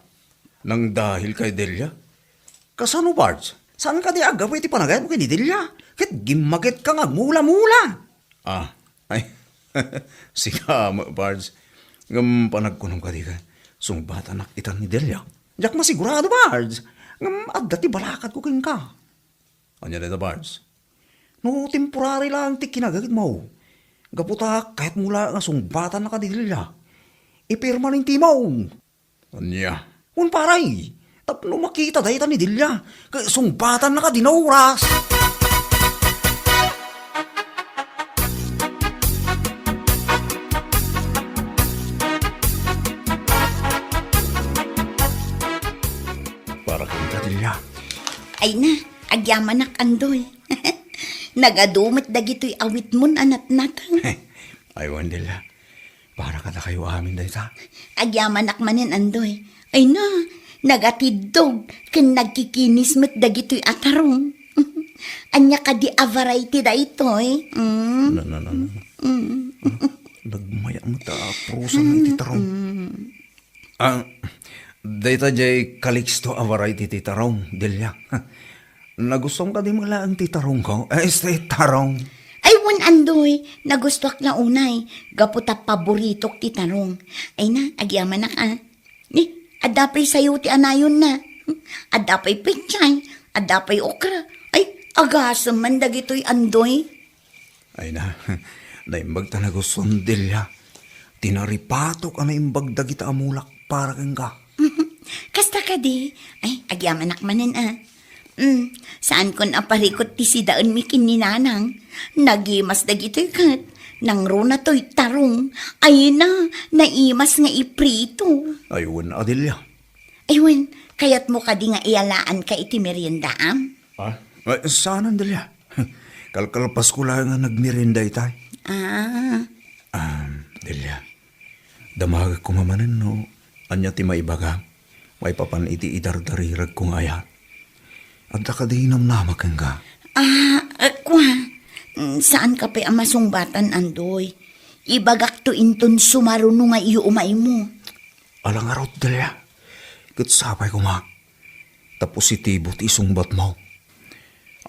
nangdahil kay Delia? Kasano, Bards? Saan kadi a gapu iti panagayatmo ken ni Delia? Ket gimmagetka nga agmula-mula. Ah, ay, sika met, Bards. Ngem panagkunom kadi ket sungbatannak itan ni Delia? Diak masigurado, Bards. Ngem adda ti balakadko kenka. Ania dayta, Bards? No temporary laeng ti kinagagitmo, gapu ta kayatmo laeng a sungbatannaka ni Delia, ipermanentemo. Ania? Wen, pare, tapno makita dayta ni Delia, ket sungbatannaka dina oras. Para kenka, Delia. Ay na, agyamanak, Andoy. Nagadu met dagitoy awitmon a natnateng. Ay, wen, Delia. Para kadakayo amin dayta. Agyamanak manen, Andoy. Ay na, nagatiddog ken nagkikinis met dagitoy a tarong. Ania kadi a variety daytoy? Mm. No, no, no, no. Mm. Ah, nagmaya met a prusan iti tarong. Mm. Ah, dayta diay Calixto a variety ti tarong, Delia. Nagustuam kadi met laeng ti tarongko? Eh, este tarong. Ay, wen, Andoy, nagustuak la unay, gapu ta paboritok ti tarong. Ay na, agyamanak, a. Ni, adda pay sayote a nayonna. Adda pay pitsay, adda pay okra. Ay, agasem man dagitoy, Andoy. Ay na, naimbag ta nagustuam, Delia. Tinaripatok a naimbag dagita a mulak para kenka. Kasta kadi? Ay, agyamanak manen, a. Mm, saankon a parikut ti sidaenmi ken ni Nanang. Nagimas dagitoy ket nangruna toy tarong. Ay na, naimas nga iprito. Ay, wen a, Delia. Ay, wen, kayatmo kadi nga iyalaanka iti meriendaam? Ah, eh, saanen, Delia. Kalkalpasko laeng a nagmerienda itay. Ah. Ah, Delia, damagek koma manen no ania ti maibagam maipapan iti idardariregko nga ayat. Adda kadi namnama kenka? Ah, eh, kua, mm, saanka pay a masungbatan, Andoy. Ibagakto inton sumaruno nga iumaymo. Ala ngarud, Delia. Ket sapay koma ta positibo ti isungbatmo.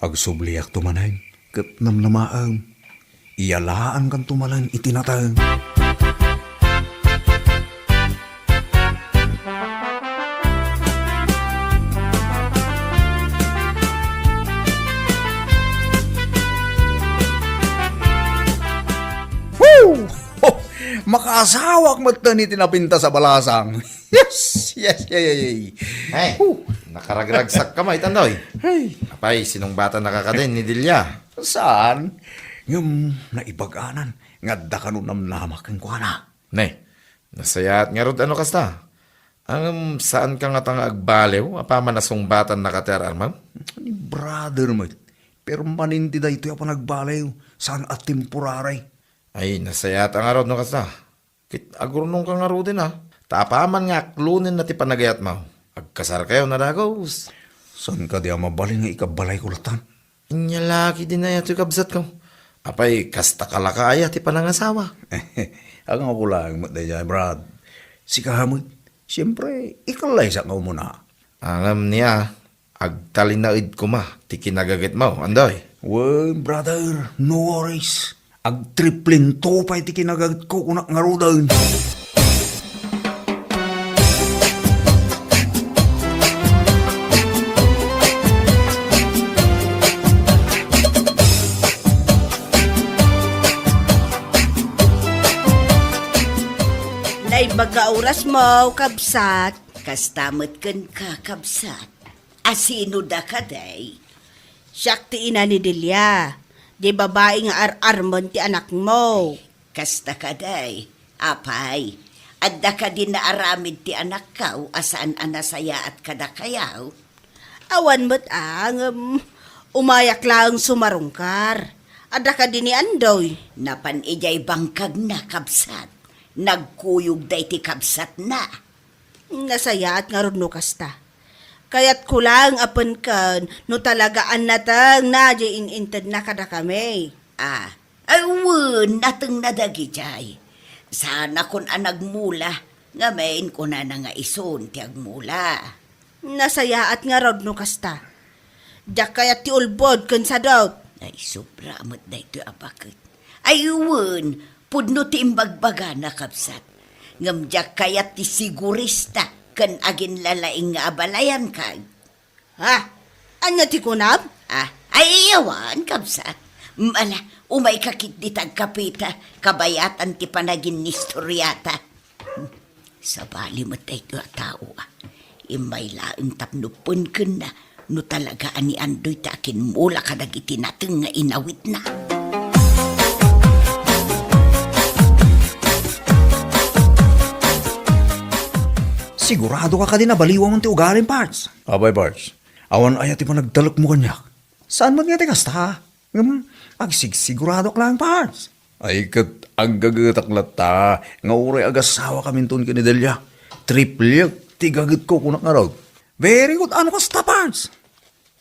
Agsubliakto manen ket namnamaem. Iyalaankanto manen iti nateng. Woo! Ho! Makaasawak metten iti napintas a balasang. Yes, yes, yes, yes, yes. Ay, Huh. Nakaragragsakka met, Andoy. Ay. Apay, sinungbatan na ka kadin ni Delia? Saan? Ngem naibaganan nga adda kano namnama kenkuana. Ne, nasayaat ngarud no kasta. Ngem, saanka ngata nga agbaliw, apaman a sungbatannaka ti ar-armem? Ni brother met. Permanente daytoy a panagbaliw, saan a temporary. Ay, nasayaat ngarud no kasta. Ket agurnongka ngaruden a, ta apaman nga aklonenna ti panagayatmo, agkasarkayo a dagus. Saan kadi a mabalin nga ikabalayko latta? Ania la ketdin aya toy, kabsatko? Apay, kasta ka la ka aya ti panangasawa? Angayko laeng met daydiay, Brad. Sika met, siempre, ikalaysak nga umuna. Ngem nia, agtalinaed koma ti kinagagetmo, Andoy. Well, brother, no worries. Agtriplinto pay ti kinagetko kunak ngaruden. Naimbag nga orasmo, kabsat. Kasta met kenka, kabsat. A sino dakaday? Siak ti ina ni Delia, di babai nga ar-armen ti anakmo. Kasta kadi, apay, adda kadi naaramid ti anakko a saan a nasayaat kadakayo? Awan met a, ngem umayak laeng sumarungkar. Adda kadi ni Andoy? Napan idiay bangkagna, kabsat. Nagkuyog daydi kabsatna. Nasayaat ngarud no kasta. Kayatko laeng a penken no talaga a natengna diay in-intedna kadakami. Ah, ay wen, natengna dagidiay. Saanakon a nagmula, ngamin kunana nga isun ti agmula. Nasayaat ngarud no kasta. Diak kayat ti ulbod ken sadot. Ay, sobra met daytoy a baket. Ay, wen, pudno ti imbagbagana, kabsat. Ngem diak kayat ti sigurista ken aginlalaing nga abalayanka. Ha? Ania ti kunam? Ah, ay, awan, kabsat. Ala, umayka ketdi ta agkapita, kabayatan ti panaginnistoriata. Sabali met daytoy a tao, a. Immay laeng tapno penkenna no talaga a ni Andoy ti akimmula kadagiti nateng nga inawitna. Siguradoka kadi a baliwam ti ugalim, Pards? Apay, Pards, awan aya ti panagtalekmo kaniak? Saan met nga ti kasta? Ngem, agsigsiguradoak laeng, Pards. Ay, ket aggagetak latta nga uray agasawakaminton ken ni Delia, triplek ti gagetko kunak ngarud. Very good. Ano kasta, Pards?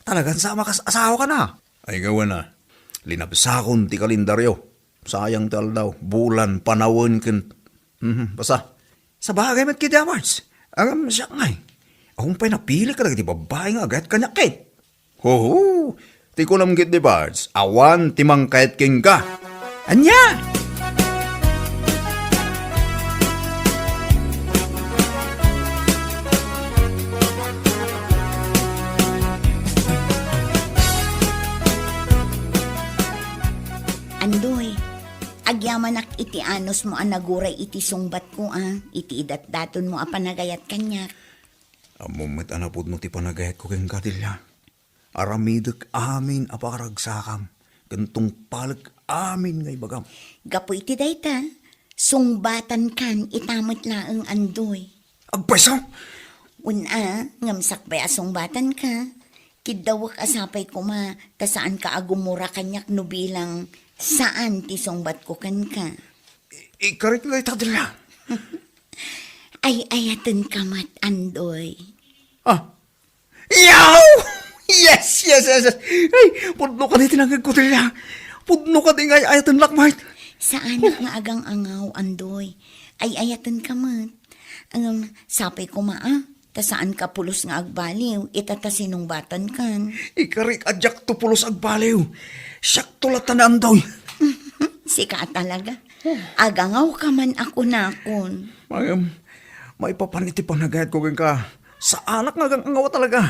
Talagan sa makas-asawaka na? Ay, gawen a. Linabsakon ti kalendaryo. Sayang ti aldaw, bulan, panawen, ken, mhm, basta. Sabagay met ketdi, Pards. Ngem siak ngay, awan pay napili kadagiti babbai nga agayat kaniak ket. Hoho! Ti kunam ketdi, Pards, awan ti mangkayat kenka. Ania? Andoy, agyamanak iti anusmo a naguray iti sungbatko, a, iti idatdatonmo a panagayat kaniak. Ammom met a napudno ti panagayatko kenka, Delia. Aramidek amin a pakaragsakam, ken tungpalek amin nga ibagam. Gapu iti dayta, sungbatankan ita met laeng, Andoy. Agpayso? Wen a, ngem sakbay a sungbatanka, kiddawek a sapay koma ta saanka a gumura kaniak no bilang saan ti sungbatko kenka. I-, ikarik dayta, Delia. Ay-ayatenka met, Andoy. Ah, Yaw! Yes, yes, yes, yes. Ay, pudno kadi ti nangngegko, Delia. Pudno kadi nga ay-ayatennak met. Saanak nga agang-angaw, Andoy. Ay-ayatenka met. Ngem, sapay koma, a, ta saanka pulos nga agbaliw, ita ta sinungbatankan. Ikarik a diakto pulos agbaliw. Siakto latta ni Andoy. Sika a talaga. Agangawka man a kunakon. Ngem, maipapan iti panagayatko kenka, saanak nga agang-angaw a talaga.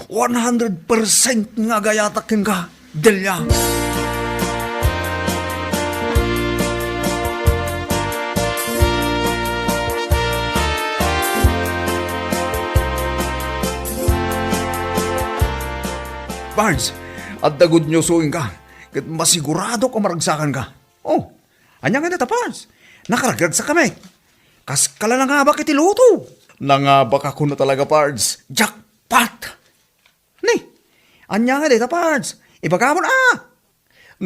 One hundred percent nga agayatak kenka, Delia. Pards, adda good news kenka, ket masiguradok a maragsakanka. Oh, ania nga dayta, Pards? Nakaragragsak kami. Kaska la nangabak iti lotto. Nangabak a kuno talaga, Pards. Jackpot! Ni, ania nga dayta, Pards? Ibagamon a!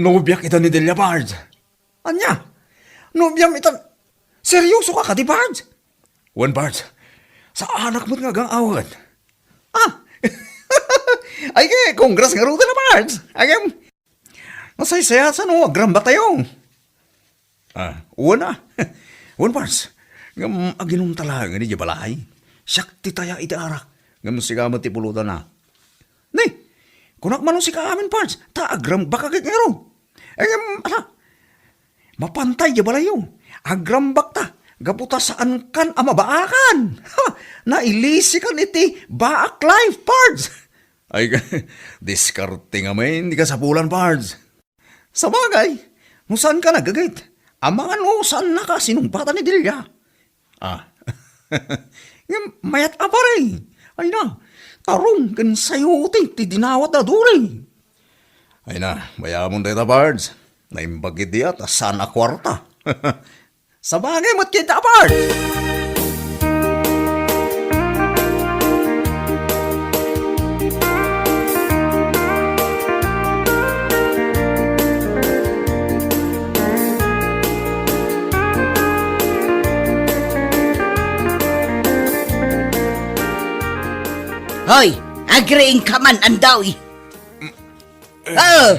Nobiak ida ni Delia, Pards. Ania? Nobiam ita? Seryoso ka kadi, Pards? Wen, Pards. Saanak met nga agang-awat. Ah! Ay, ke, congrats ngaruden a, Pards. Ay, em, nasaysayaat no agrambaktayo. Ah, wen a. Wen, Pards. Ngem aginumta laeng idiay balay. Siak ti taya iti arak. Ngem sika met ti pulutanna. Ni, kunak man no sika amin, Pards, ta agrambak a ket ngarud. Ngem, ala, mapantay diay balayyo. Agrambakta, gapu ta saankan a mabaakan. Ha! Nailisikan iti baak life, Pards. Ay, diskarte ngamin ti kasapulan, Pards. Sabagay, no saanka nagagit, amangan no saannaka a sinungbatan ni Delia. Ah. Ngem mayat a pare. Ay na, tarong ken sayote ti dinawat da Dori. Ay na, bayamon dayta, Pards. Naimbag idi a ta saan a kuarta. Sabagay met ket a, Pards. Hoy, agriingka man, Andoy. Ah!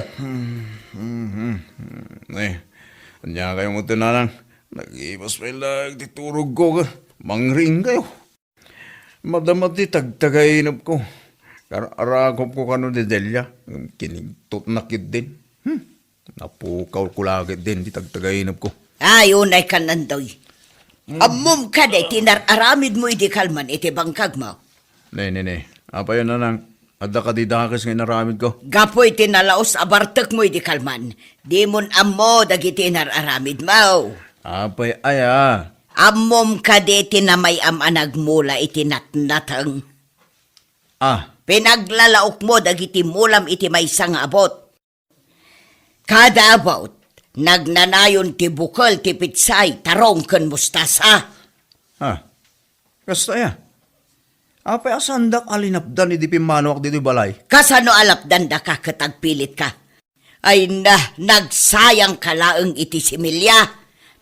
Eh, ania kayo mo, Nanang? Nag-ipas pay laeng ti turogko, mangriing kayo. Madama ti tagtagainepko. Kar-, arakopko kano ni Delia. Kinigtotna ketdin. Hmm. Napukawko la ketdin ti tagtagainepko. Ay, unay kan, Andoy. Hmm. Ammom kadi ti nar-aramidmo idi kalman iti bangkagmo? Ne, ne, ne. Apay, Nanang, adda kadi dakes nga inaramidko? Gapu iti nalaus a bartekmo idi kalman, dimon ammo dagiti nar-aramidmo. Apay aya? Ammom kadi ti namay-am a nagmula iti natnateng? Ah. Pinaglalaokmo dagiti mulam iti maysa nga abut. Kada abut, nagnanayon ti bukel ti pitsay, tarong ken mustasa. Ah. Kasta aya? Apay a saandak a linapdan idi pimmanuak ditoy balay? Kasano a lapdandaka ket agpilitka? Ay na, nagsayangka laeng iti similya.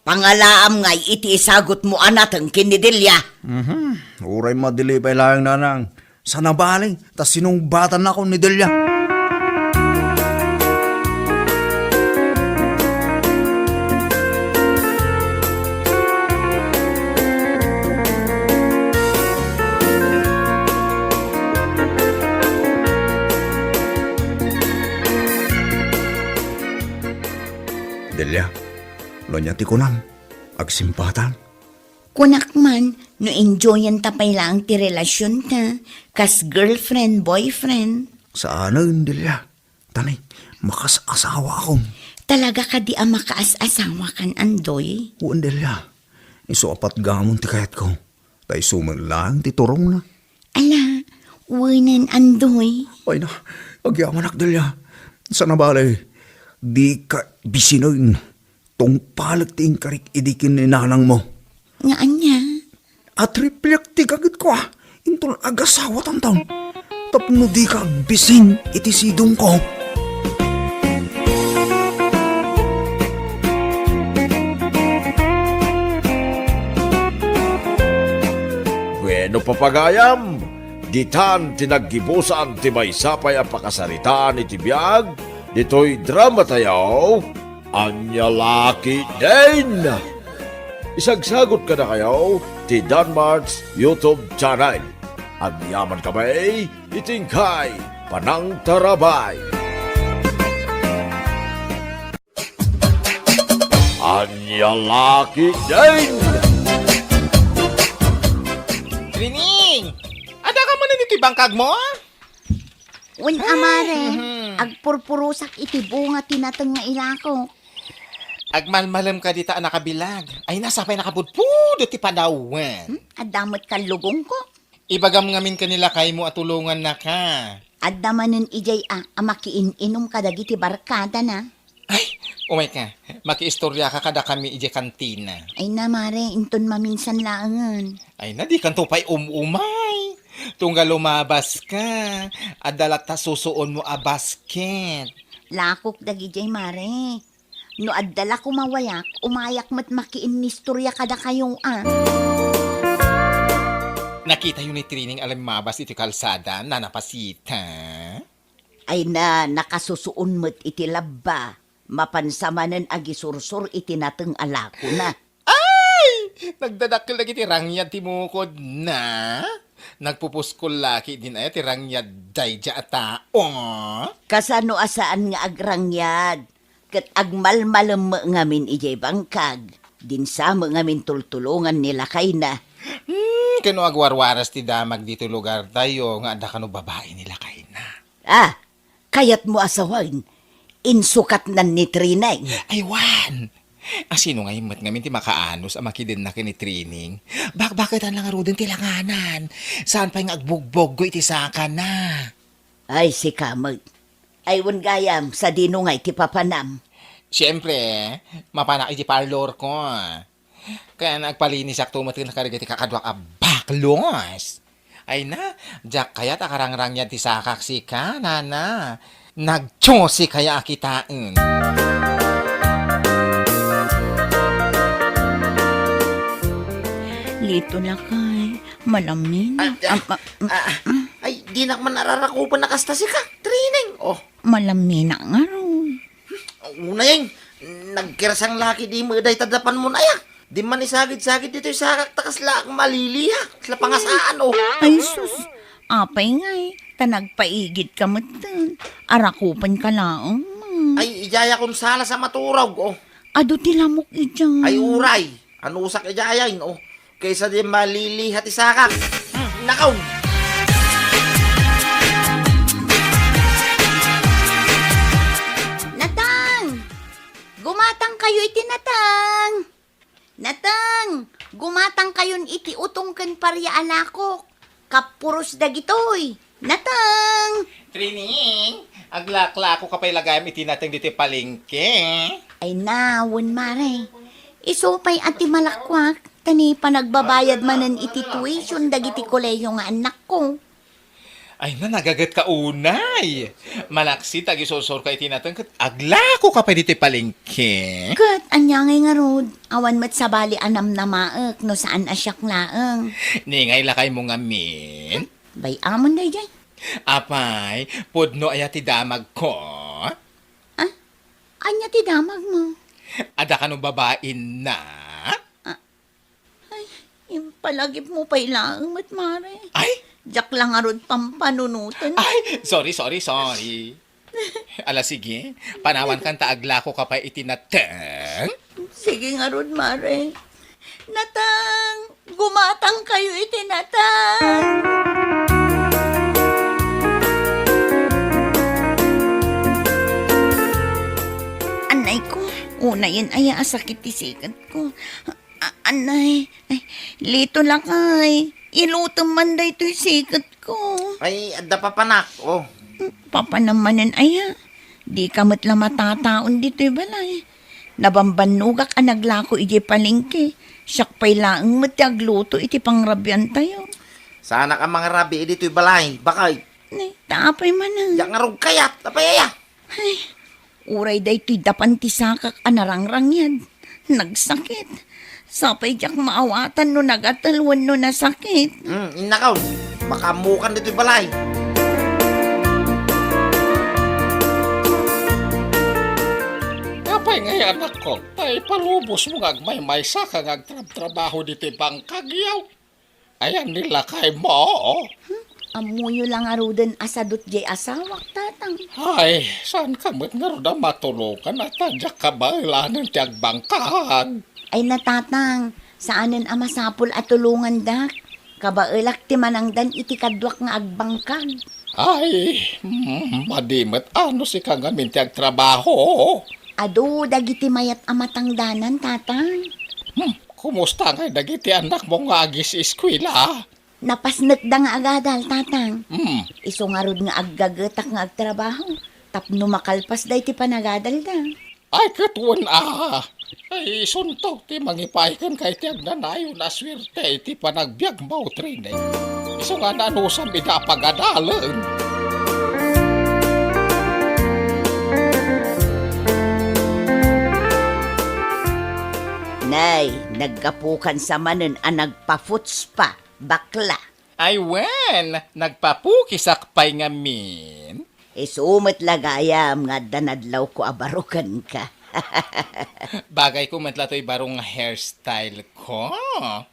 Pangalaam ngay iti isagutmo a nateng ken ni Delia. Mhm. Uray madili pay laeng, Nanang. Saan a bale, ta sinungbatannakon ni Delia. Delia, no ania ti kunam, agsimbatan? Kunak man, no enjoyanta pay laeng ti relasionta, kas girlfriend, boyfriend. Saanen, Delia. Tani, makaas-asawaakon. Talaga kadi a makaas-asawakan, Andoy? Wen, Delia. Isu a patgamon ti kayatko. Ta isu met laeng ti turongna. Ala, wenen, Andoy. Ay na, agyamanak, Delia. Saan a bale, dika bisinen. Tungpalek ti inkarik idi ken ni nanangmo. Nga ania? Atriplek ti gagitko a, inton agasawatanton. Tapno dika agbisin iti sidongko. Bueno, papagayam, ditan ti naggibusan ti maysa pay a pakasaritaan iti biag ditoy dramatayo. Ania la ketdin? Isagsagot kadakayo ti Danmart's YouTube channel. Agyaman kami iti inkay panangtarabay. Ania la ketdin? Rining! Adda ka manen iti bangkagmo? Wen, a mare, mhm, agpurpurosak iti bunga ti nateng nga ilako. Agmalmalem ka dita a nakabilag. Ay, nasa pay nakapudpudot ti panawen. Hmm? Adda met kallugongko. Ibagam ngamin ken ni lakaymo a tulongannaka. Adda manen idiay a, a makiin-inom kadagiti barkadana. Ay, umayka. Makiistoriaka kadakami idiay kantina. Ay na, mare, inton maminsan laengen. Ay na, dikanto pay um-umay. Tunggal lumabaska, adda latta susuonmo a basket. Lakok dagidiay, mare. No adda la kumawayak, umayak met makiinnistoria kadakayo a. Nakitayo ni Trining a limmabas iti kalsada, nanapasita. Ay na, nakasusuon met iti labba. Mapansa manen agisursor iti nateng a lakona. Ay! Nagdadakkel dagiti rangyad ti mukodna. Nagpupuskol la ketdin aya ti rangyad daydiay a tao. Kasano a saan nga agrangyad? Ket agmalmalem met ngamin idiay bangkag. Dinsa met ngamin tultulongan ni lakayna. Hmm, ket no agwarwaras ti damag ditoy lugartayo nga adda kano babai ni lakayna. Ah, kayatmo a sawen, insukatnan ni Trining. Ay, wen! A, sino ngay met ngamin ti makaanus a makidenna ken ni Trining? Bakbaketan la ngaruden ti langanan. Saan pay nga agbugboggo iti sakana. Ay, sika met. Ay, wen gayam, sadino ngay ti papanam? Siempre, mapanak iti parlorko. Ken agpalinisakto met kadagiti kakaduak a baklos. Ay na, diak kayat a karangrangyad ti sakak sika, nana. Nagtsusi kaya a kitaen. Lito lakay, malamina. Ah, ah, Am-, ah, ah, ay, dinak man ararakupen a kasta sika, Trining. Oh. Malamina ngarud. Unay, nagkersang la ketdi met dayta dapanmon aya. Di man isagid-sagid ditoy sakak ta kasla ak maliliha, kasla pangasaan, oh. Ay sus, apay ngay, ta nagpaigidka metten, arakupenka laeng met. Ay, idiay a konsalas a maturog, oh. Adu ti lamok idiay. Ay, uray, anusak idiay, oh. Kaysa di maliliha ti sakak. Hmm, nakaw! Natang! Gumatangkayo iti natang! Natang! Gumatangkayon iti utong ken paria a lakok. Kappuros dagitoy. Natang! Trining, aglaklako ka pay lagayam iti nateng ditoy palengke. Ay na, wen, mare. Isu pay a ti malakuak, ta ni panagbabayad manen iti tuition dagiti kolehiyo nga annakko. Ay na, nagaget ka unay. Malaksid ta agisursor ka iti nateng ket aglako ka pay ditoy palengke. Ket ania ngay ngarud, awan met sabali a namnamaek no saan a siak laeng. Ni ngay lakaymo ngamin? Bay-amon daydiay. Apay, pudno aya ti damagko? Ah? Ania ti damagmo? Adda kano babainna? Ah, ay, impalagipmo pay laeng met, mare. Ay? Diak la ngarud pampanunoten. Ay, sorry, sorry, sorry. Ala, sige. Panawankan ta aglako ka pay iti nateng. Sige ngarud, mare. Natang! Gumatangkayo iti natang! Anay ko, unayen aya a sakit ti siketko. A-, anay, ay, Lito lakay, ilutem man daytoy siketko. Ay, adda papanak, oh. Papanam manen aya? Dika met la matataon ditoy balay. Nabambannogak a naglako idiay palengke. Siak pay laeng met ti agluto iti pangrabiantayo. Saanak a mangrabi ditoy balay, bakay. Ni, ta apay manen? Diak ngarud kayat, apay aya? Ay, uray daytoy dapan ti sakak a narangrangyad. Nagsakit. Sapay diak maawatan no nagatel wenno nasakit. Hmm, innakaw. Makaammokan ditoy balay. Apay ngay, anakko, ta ipalubosmo nga agmaymaysa ka nga agtrabtrabaho ditoy bangkag, yaw? Ayan ni lakaymo. Hmm? Ammoyo la ngaruden a sadut diay asawak, tatang. Ay, saan ka met ngarud a matulongan a ta diak kabaelanen ti agbangkag? Ay na, tatang, saanen a masapul a tulongandak. Kabaelak ti manangdan iti kaduak nga agbangkag. Ay, mm, madi met a no sika ngamin ti agtrabaho. Adu dagiti mayat a matangdanan, tatang. Hmm, kumusta ngay dagiti annakmo nga agis-eskuela? Napasnekda nga agadal, Tatang. Hmm. Isu ngarud nga aggagetak nga agtrabaho tapno makalpasda iti panagadalda. Ay, ket wen a. Ay, isunto ti mangipaay kenka iti agnanayon a suerte iti panagbiagmo, Trineng. Isu nga anusam ida a pagadalen. Nay, naggapukan sa manen a nagpa-footspa, bakla. Ay wen, nagpapukisak pay ngamin. Isu met la gayam nga adda nadlawko a baro kenka. Bagayko met la toy baro nga hairstyle ko.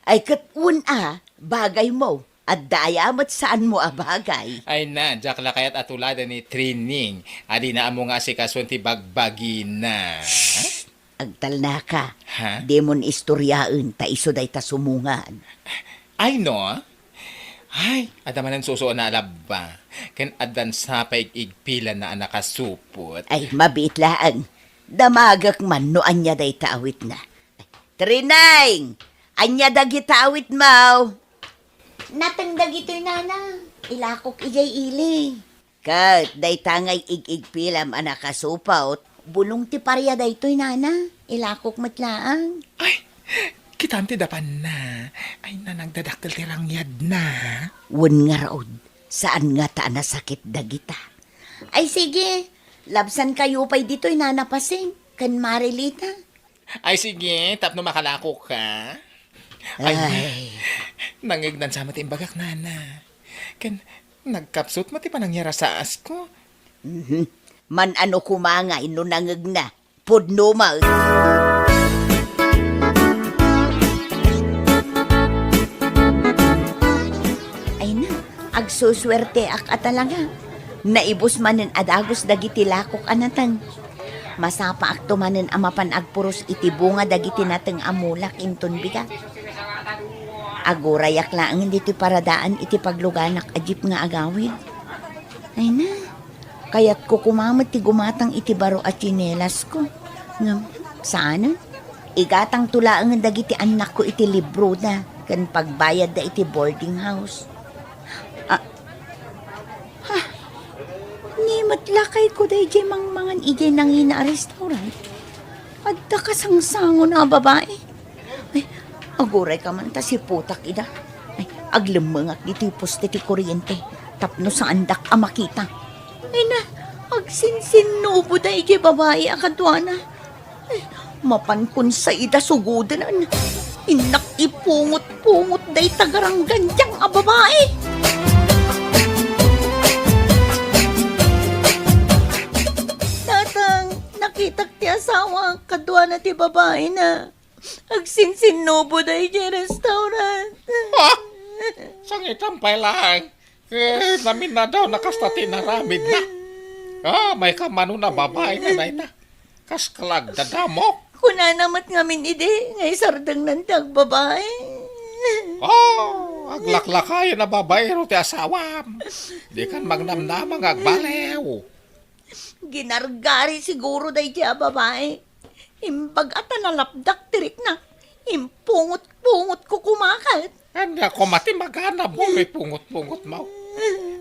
Ay, ket wen a, bagaymo. Adda aya met saanmo a bagay. Ay na, diak la kayat a tuladen ni Trineng. Adina ammo nga asikasuen ti bagbagina. Shh! Agtalnaka. Ha? Dimon istoryaen ta isu dayta sumungan. Ay, no? Ay, adda manen susuona a labba. Ken addan sa pay igigpilanna a nakasupot. Ay, mabiit laeng. Damagek man no ania dayta awitna. Trineng! Ania dagita awitmo? Nateng dagitoy, Nana. Ilakok idiay ili. Ket dayta nga igigpilam a nakasupot, bulong ti paria daytoy, Nana. Ilakok met laeng. Ay, kitam ti dapanna. Ay, na nagdadakkel ti rangyadna. Wen ngarud, saan ngata a nasakit dagita. Ay, sige. Labsankayo pay ditoy, Nana Pasing, ken Marilita. Ay, sige, tapno makalakoka. Ay, ay. Nangngegnan sa met ti imbagak, Nana. Ken nagkapsut met ti panangyarasaas ko. Mhm. Man-ano koma ngay no nangngegna? Pudno met. Ay na, agsusuerteak a talaga. Naibus manen a dagus dagiti lakok a nateng. Masapaakto manen a mapan agpuros iti bunga dagiti nateng a mulak inton bigat. Agurayak laeng ditoy paradaan iti pagluganak a jeep nga agawid. Ay na, kayatko koma met ti gumatang iti baro a tsinelasko. Ngem, saanen? Igatangto laengen dagiti annakko iti libroda ken pagbayadda iti boarding house. Ah, Ha? Ni met lakayko daydiay mangmangan idiay nangina a restaurant. Adda kasangsangon a babai. Ay, agurayka man ta siputak ida. Ay, aglemmengak ditoy poste ti kuryente tapno saandak a makita. Ay na, agsinsinnubo daydiay babai a kaduana. Mapankon sa ida sugodenan. Innak ipungot-pungot dayta garanggandiang a babai. Tatang, nakitak ti asawa, kaduana ti babaina. Agsinsinnubo daydiay restaurant. Ha? Sangitan pay laeng. Eh, naminadaw na kasta ti inaramidna. Ah, may kamano na babai na dayta. Kas kalagdadamok. Kunana met ngamin idi, nga isardengnan ti agbabai. Oh, aglaklakayen a babaero ti asawam. Dikan magnamnama nga agbaliw. Ginargari siguro daydiay a babai. Imbag a ta nalapdak ti rikna, impungot-pungotko koma ket. Ania koma ti maganabmo no ipungot-pungotmo?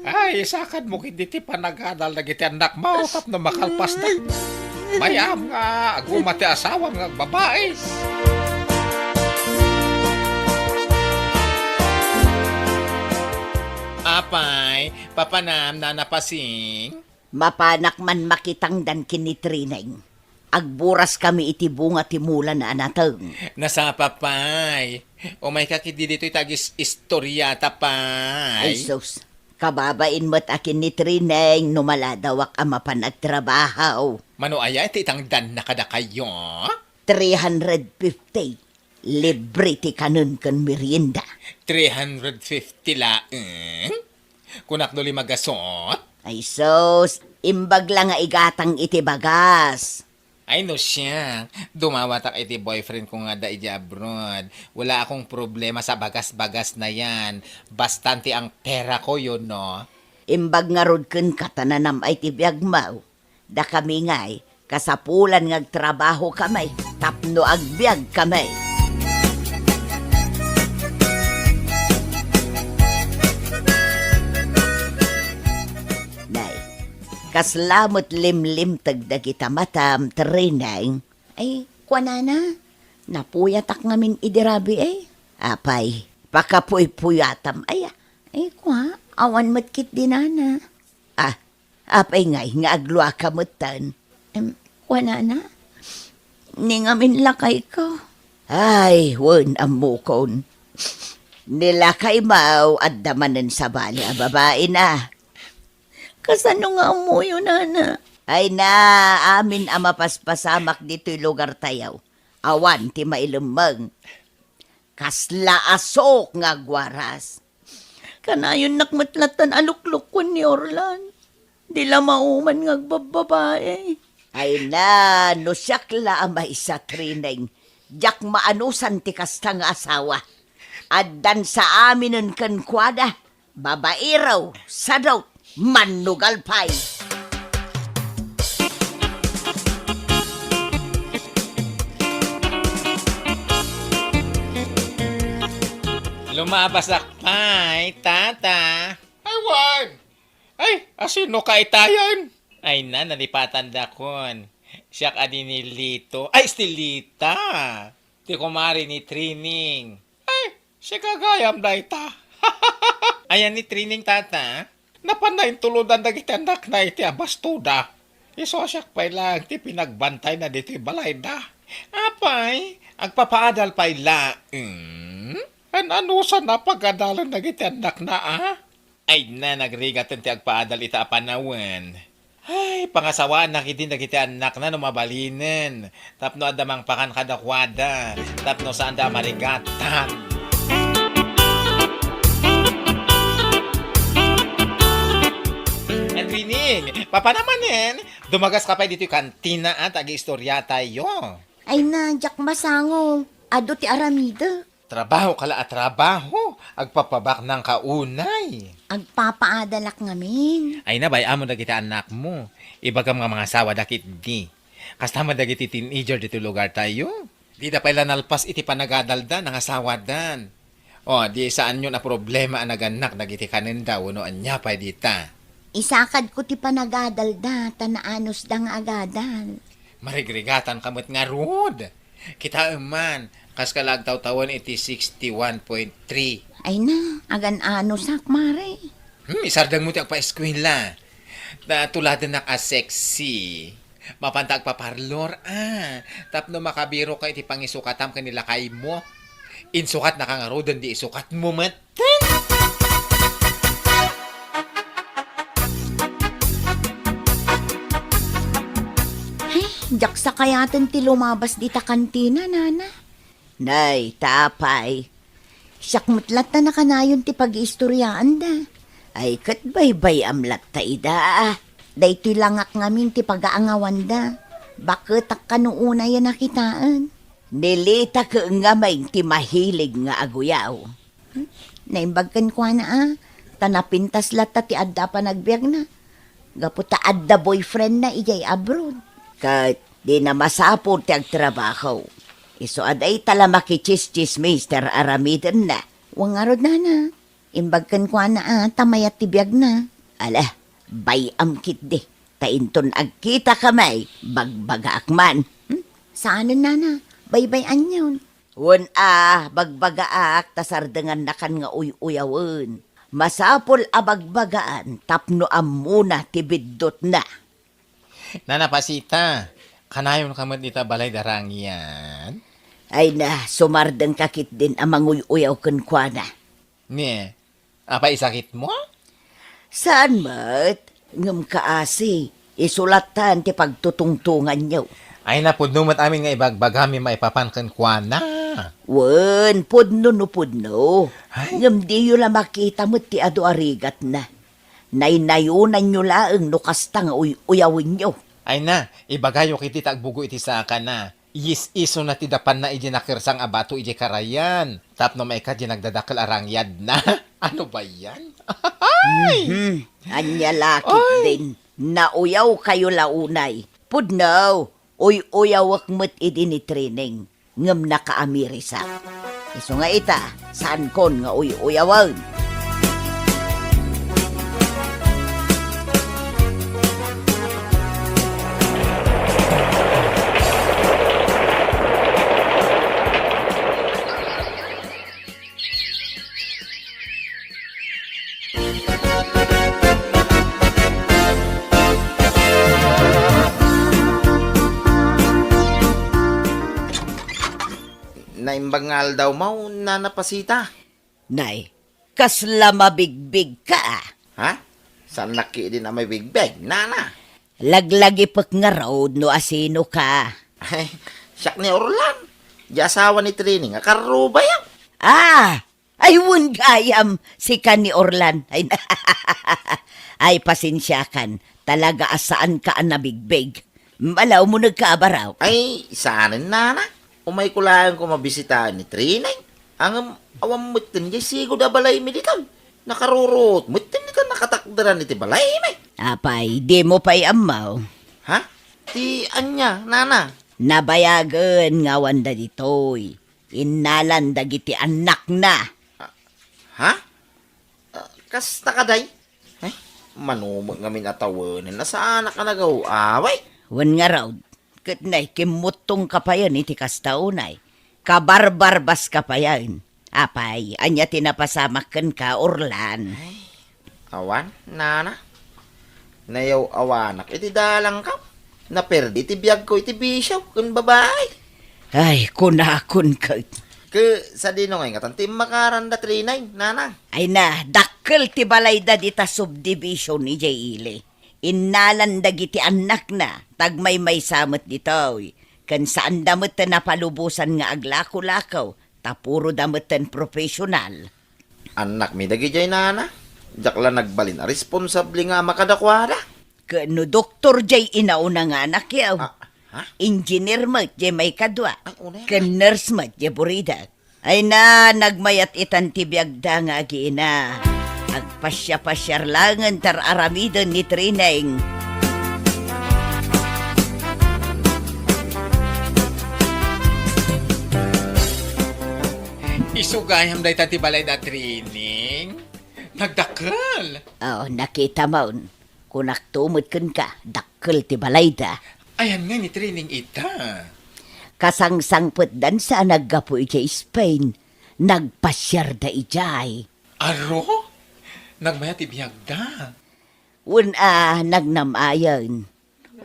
Ay, isakadmo ketdi ti panagadal dagiti annakmo tapno makalpasda. Mayam nga aguma ti asawam nga agbabai. Apay, papanam, Nana Pasing? Mapanak man makitangdan ken ni Trineng. Agburaskami iti bunga ti mulana a nateng. Nasapa pay. Umayka ketdi ditoy ta agis-istoriata pay. Ay, sus. Kababain met a ken ni Trineng no maladawak a mapan agtrabaho. Mano aya ti itangdanna kadakayo? Three hundred fifty. Libre ti kanen ken merienda. Three hundred fifty laeng? Kunak no lima gasot? Ay sus, imbag la nga igatang iti bagas. Ay no siak, dumawatak iti boyfriend ko nga adda idiay abroad. Wala akong problema sa bagas-bagas na yan. Bastan ti ang pera ko, yun, no? Imbag ngarud kenka ta nanam-ay ti biagmo. Dakami ngay, kasapulan nga agtrabahokami tapno agbiagkami. Kasla met limlimteg dagita matam, Trineng. Ay, kuanana, napuyatak ngamin idi rabii, eh. Apay, pakapuypuyatam, aya. Ay, kua, awan met ketdi nana. Ah, apay ngay nga agluaka metten? Em, kuanana, ni ngamin lakayko. Ay, wen, ammokon. Ni lakaymo, adda manen sabali a babaina. Kasano nga ammoyo, nana? Ay na, amin a mapaspasamak ditoy lugartayo. Awan ti mailemmeng. Kasla asok nga agwaras. Kanayonnak met lattan a luklukuen ni Orlan. Di la mauman nga agbabbabae. Ay na, no siak la a maysa, Trineng, diak maanusan ti kasta nga asawa. Addan sa aminen kenkuana. Babaero, sadot, mannugal pay. Lumabasak pay, tata. Ay, wen. Ay, asino ka itayen? Ay na, nalipatandakon. Siak a di ni Lito. Ay, Estelita. Ti kumare ni Trining. Ay, sika gayam dayta. Ayan ni Trining, tata? Napanna intulodan dagiti annakna iti abastoda. Isu a siak pay laeng ti pinagbantayna ditoy balayda. Apay, agpapaadal pay laeng? An-anusan a pagadalen dagiti annakna, a? Ay na, nagrigaten ti agpaadal ita a panawen. Ay, pangasawaanna ketdin dagiti annakna no mabalinen, tapno adda mangpakan kadakuada, tapno saanda a marigatan. Trining, papanamanen, dumagaska pay ditoy kantina a ta agiistoriatayo. Ay na, diak masango. Adu ti aramidek. Trabaho ka la a trabaho, agpapabaknang ka unay. Agpapaadalak ngamin. Ay na, bay-am dagiti annakmo. Ibagam nga mangasawada ketdi. Kasta met dagiti teenager ditoy lugartayo. Dida pay la nalpas iti panagadalda, nangasawadan. O, di saanyon a problema a nagannak dagiti kanenda wenno ania pay dita. Isakadko ti panagadalda, ta naanusda nga agadal. Marigrigatanka met ngarud. Kitaem man, kaska la agtawtawen iti sixty-one point three. Ay na, agan-anusak, mare. Hmm, isardengmo ti agpaeskuela. Ta tuladennak a sexy. Mapanta agpaparlor, a. Tapno makabiroka iti pangisukatam ken ni lakaymo. Insukatnaka ngaruden, di isukatmo met. Ay, diak sakayaten ti lumabas dita kantina, nana. Nay, ta apay. Siak met latta nakanayon ti pagiistoriaanda. Ay, ket baybay-am latta ida, a. Daytoy langak ngamin ti pagaangawanda. Baketak kano unay a nakitaen. Ni Lita ket ngamin ti mahilig nga aguyaw. Hmm? Naimbag kenkuana, a, ta napintas latta ti adda a panagbiagna. Gapu ta adda boyfriendna idiay abroad. Ket dina masapul ti agtrabaho. Isu a dayta la makichismis ti aramidenna. Wen ngarud, nana. Imbag kenkuana a ta mayat ti biagna. Ala, bay-am ketdi. Ta inton agkitaka met, bagbagaak man. Hmm? Saanen, nana. Baybay-anyon. Wen a, bagbagaak ta sardengannakan nga uy-uyawen. Masapul a bagbagaan tapno ammona ti biddutna. Nana Pasita, kanayonka met dita balay da Rangian? Ay na, sumardengka ketdin a manguy-uyaw kenkuana. Ni, apay isakitmo? Saan met, ngem kaasi, isu lattan ti pagtutungtonganyo. Ay, napudno met amin nga ibagbagami maipapan kenkuana. Wen, pudno no pudno. Ay. Ngem diyo la makita met ti adu a rigatna. Naynayonanyo laeng no kasta nga uy-uyawenyo. Ay na, ibagayo ketdi ta agbugo iti sakana. Iyis-isuna ti dapanna idiay nakersang a bato idiay karayan, tapno maikkat diay nagdadakkel a rangyadna. Ano ba yan? Ay! Mhm. Ania la ketdin, nauyawkayo la unay. Pudno, uy-uyawek met idi ni Trining, ngem nakaamirisak. Isu nga ita, saankon nga uy-uyawen. Bangal daw maw, Nana Pasita. Nay, kasla mabigbig ka, a? Ha? Saannak ketdin a mabigbig, Nana? Laglagipek ngarud no asino ka. Ay, siak ni Orlan. Di asawa ni Trining a karrubayo. Ah! Ay, wen gayam, sika ni Orlan. Ay, na-, ay, pasensiakan. Talaga a saanka a nabigbig. Bala, umunegka a baro. Ay, saanen, Nana. Umayko laeng koma bisitaen ni Trining. Ngem awan metten diay sigud a balaymi ditoy. Nakaruruot metten ditan nakatakderan iti balaymi. Apay, dimo pay ammo? Ha? Ti ania, Nana? Nabayagen nga awanda ditoy. Innalan dagiti annakna. Ah, ha? Ah, kasta kadi? Ay, mano met ngamin a tawenen a saanak a nagaw-away. Wen ngarud, ket nay, kimmuttongka payen iti kasta unay. Kabarbarbaska payen. Apay, ania ti napasamak kenka, Orlan? Ay, awan, Nana. Nayaw-awanak iti dalangko. Naperdi ti biagko iti bisio ken babai. Ay, kunakon ket. Ket sadino ngay ngatan ti immakaranda, Trining, Nana? Ay na, dakkel ti balayda dita subdivision idiay ili. Innalan dagiti annakna, tagmaymaysa met ditoy. Ken saanda met ti napalubosan nga aglakolako, ta puroda metten professional. Annakmi dagidiay, Nana. Diak la nagbalin a responsable nga ama kadakuada. Ket no doktor diay inauna nga anakyo, ah, ha? Engineer met diay maikadua, ay, una. Ken nurse met diay buridak. Ay na, nagmayat itan ti biagda nga agiina. Agpasiapasiar laengen ti ar-aramiden ni Trining. Isu gayam dayta ti balayda, Trining. Nagdakkel. Oh, nakitamon. Kunakto met kenka, dakkel ti balayda. Ayan nga ni Trining ita? Kasangsangpetdansa a naggapu idiay Spain. Nagpasiarda idiay. Aro? Nagmayat ti biagda? Wen a, nagnam-ayen.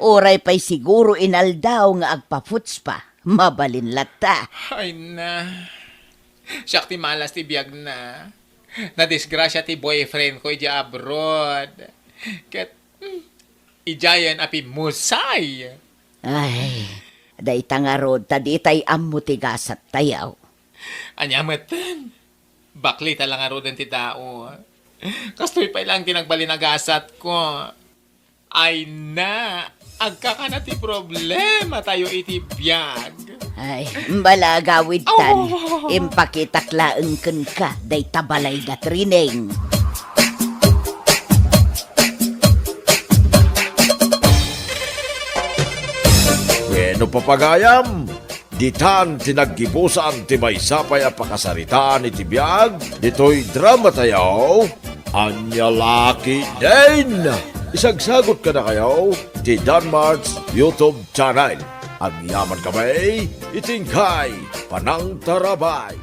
Uray pay siguro inaldaw nga agpaputspa, mabalin latta. Ay na. Siak ti malas ti biagna. Nadisgrasia ti boyfriend ko idiay abroad. Ket, hmm, idiayen a pimmusay. Ay, dayta ngarud ta ditay ammo ti gasattayo. Ania metten? Baklita la ngaruden ti tao. Kastoy pay laeng ti nagbalin a gasatko. Ay na, agkakana ti problematayo iti biag. Ay, bala agawidtan. Oh. Impakitak laeng kenka dayta balayda, Trining. Wenno, pagayam, ditan ti naggibusan ti maysa pay a pakasaritaan iti biag ditoy dramatayo, Ania La Ketdin. Isagsagut kadakayo ti Danmart's YouTube channel. Agyamankami iti inkay panangtarabay.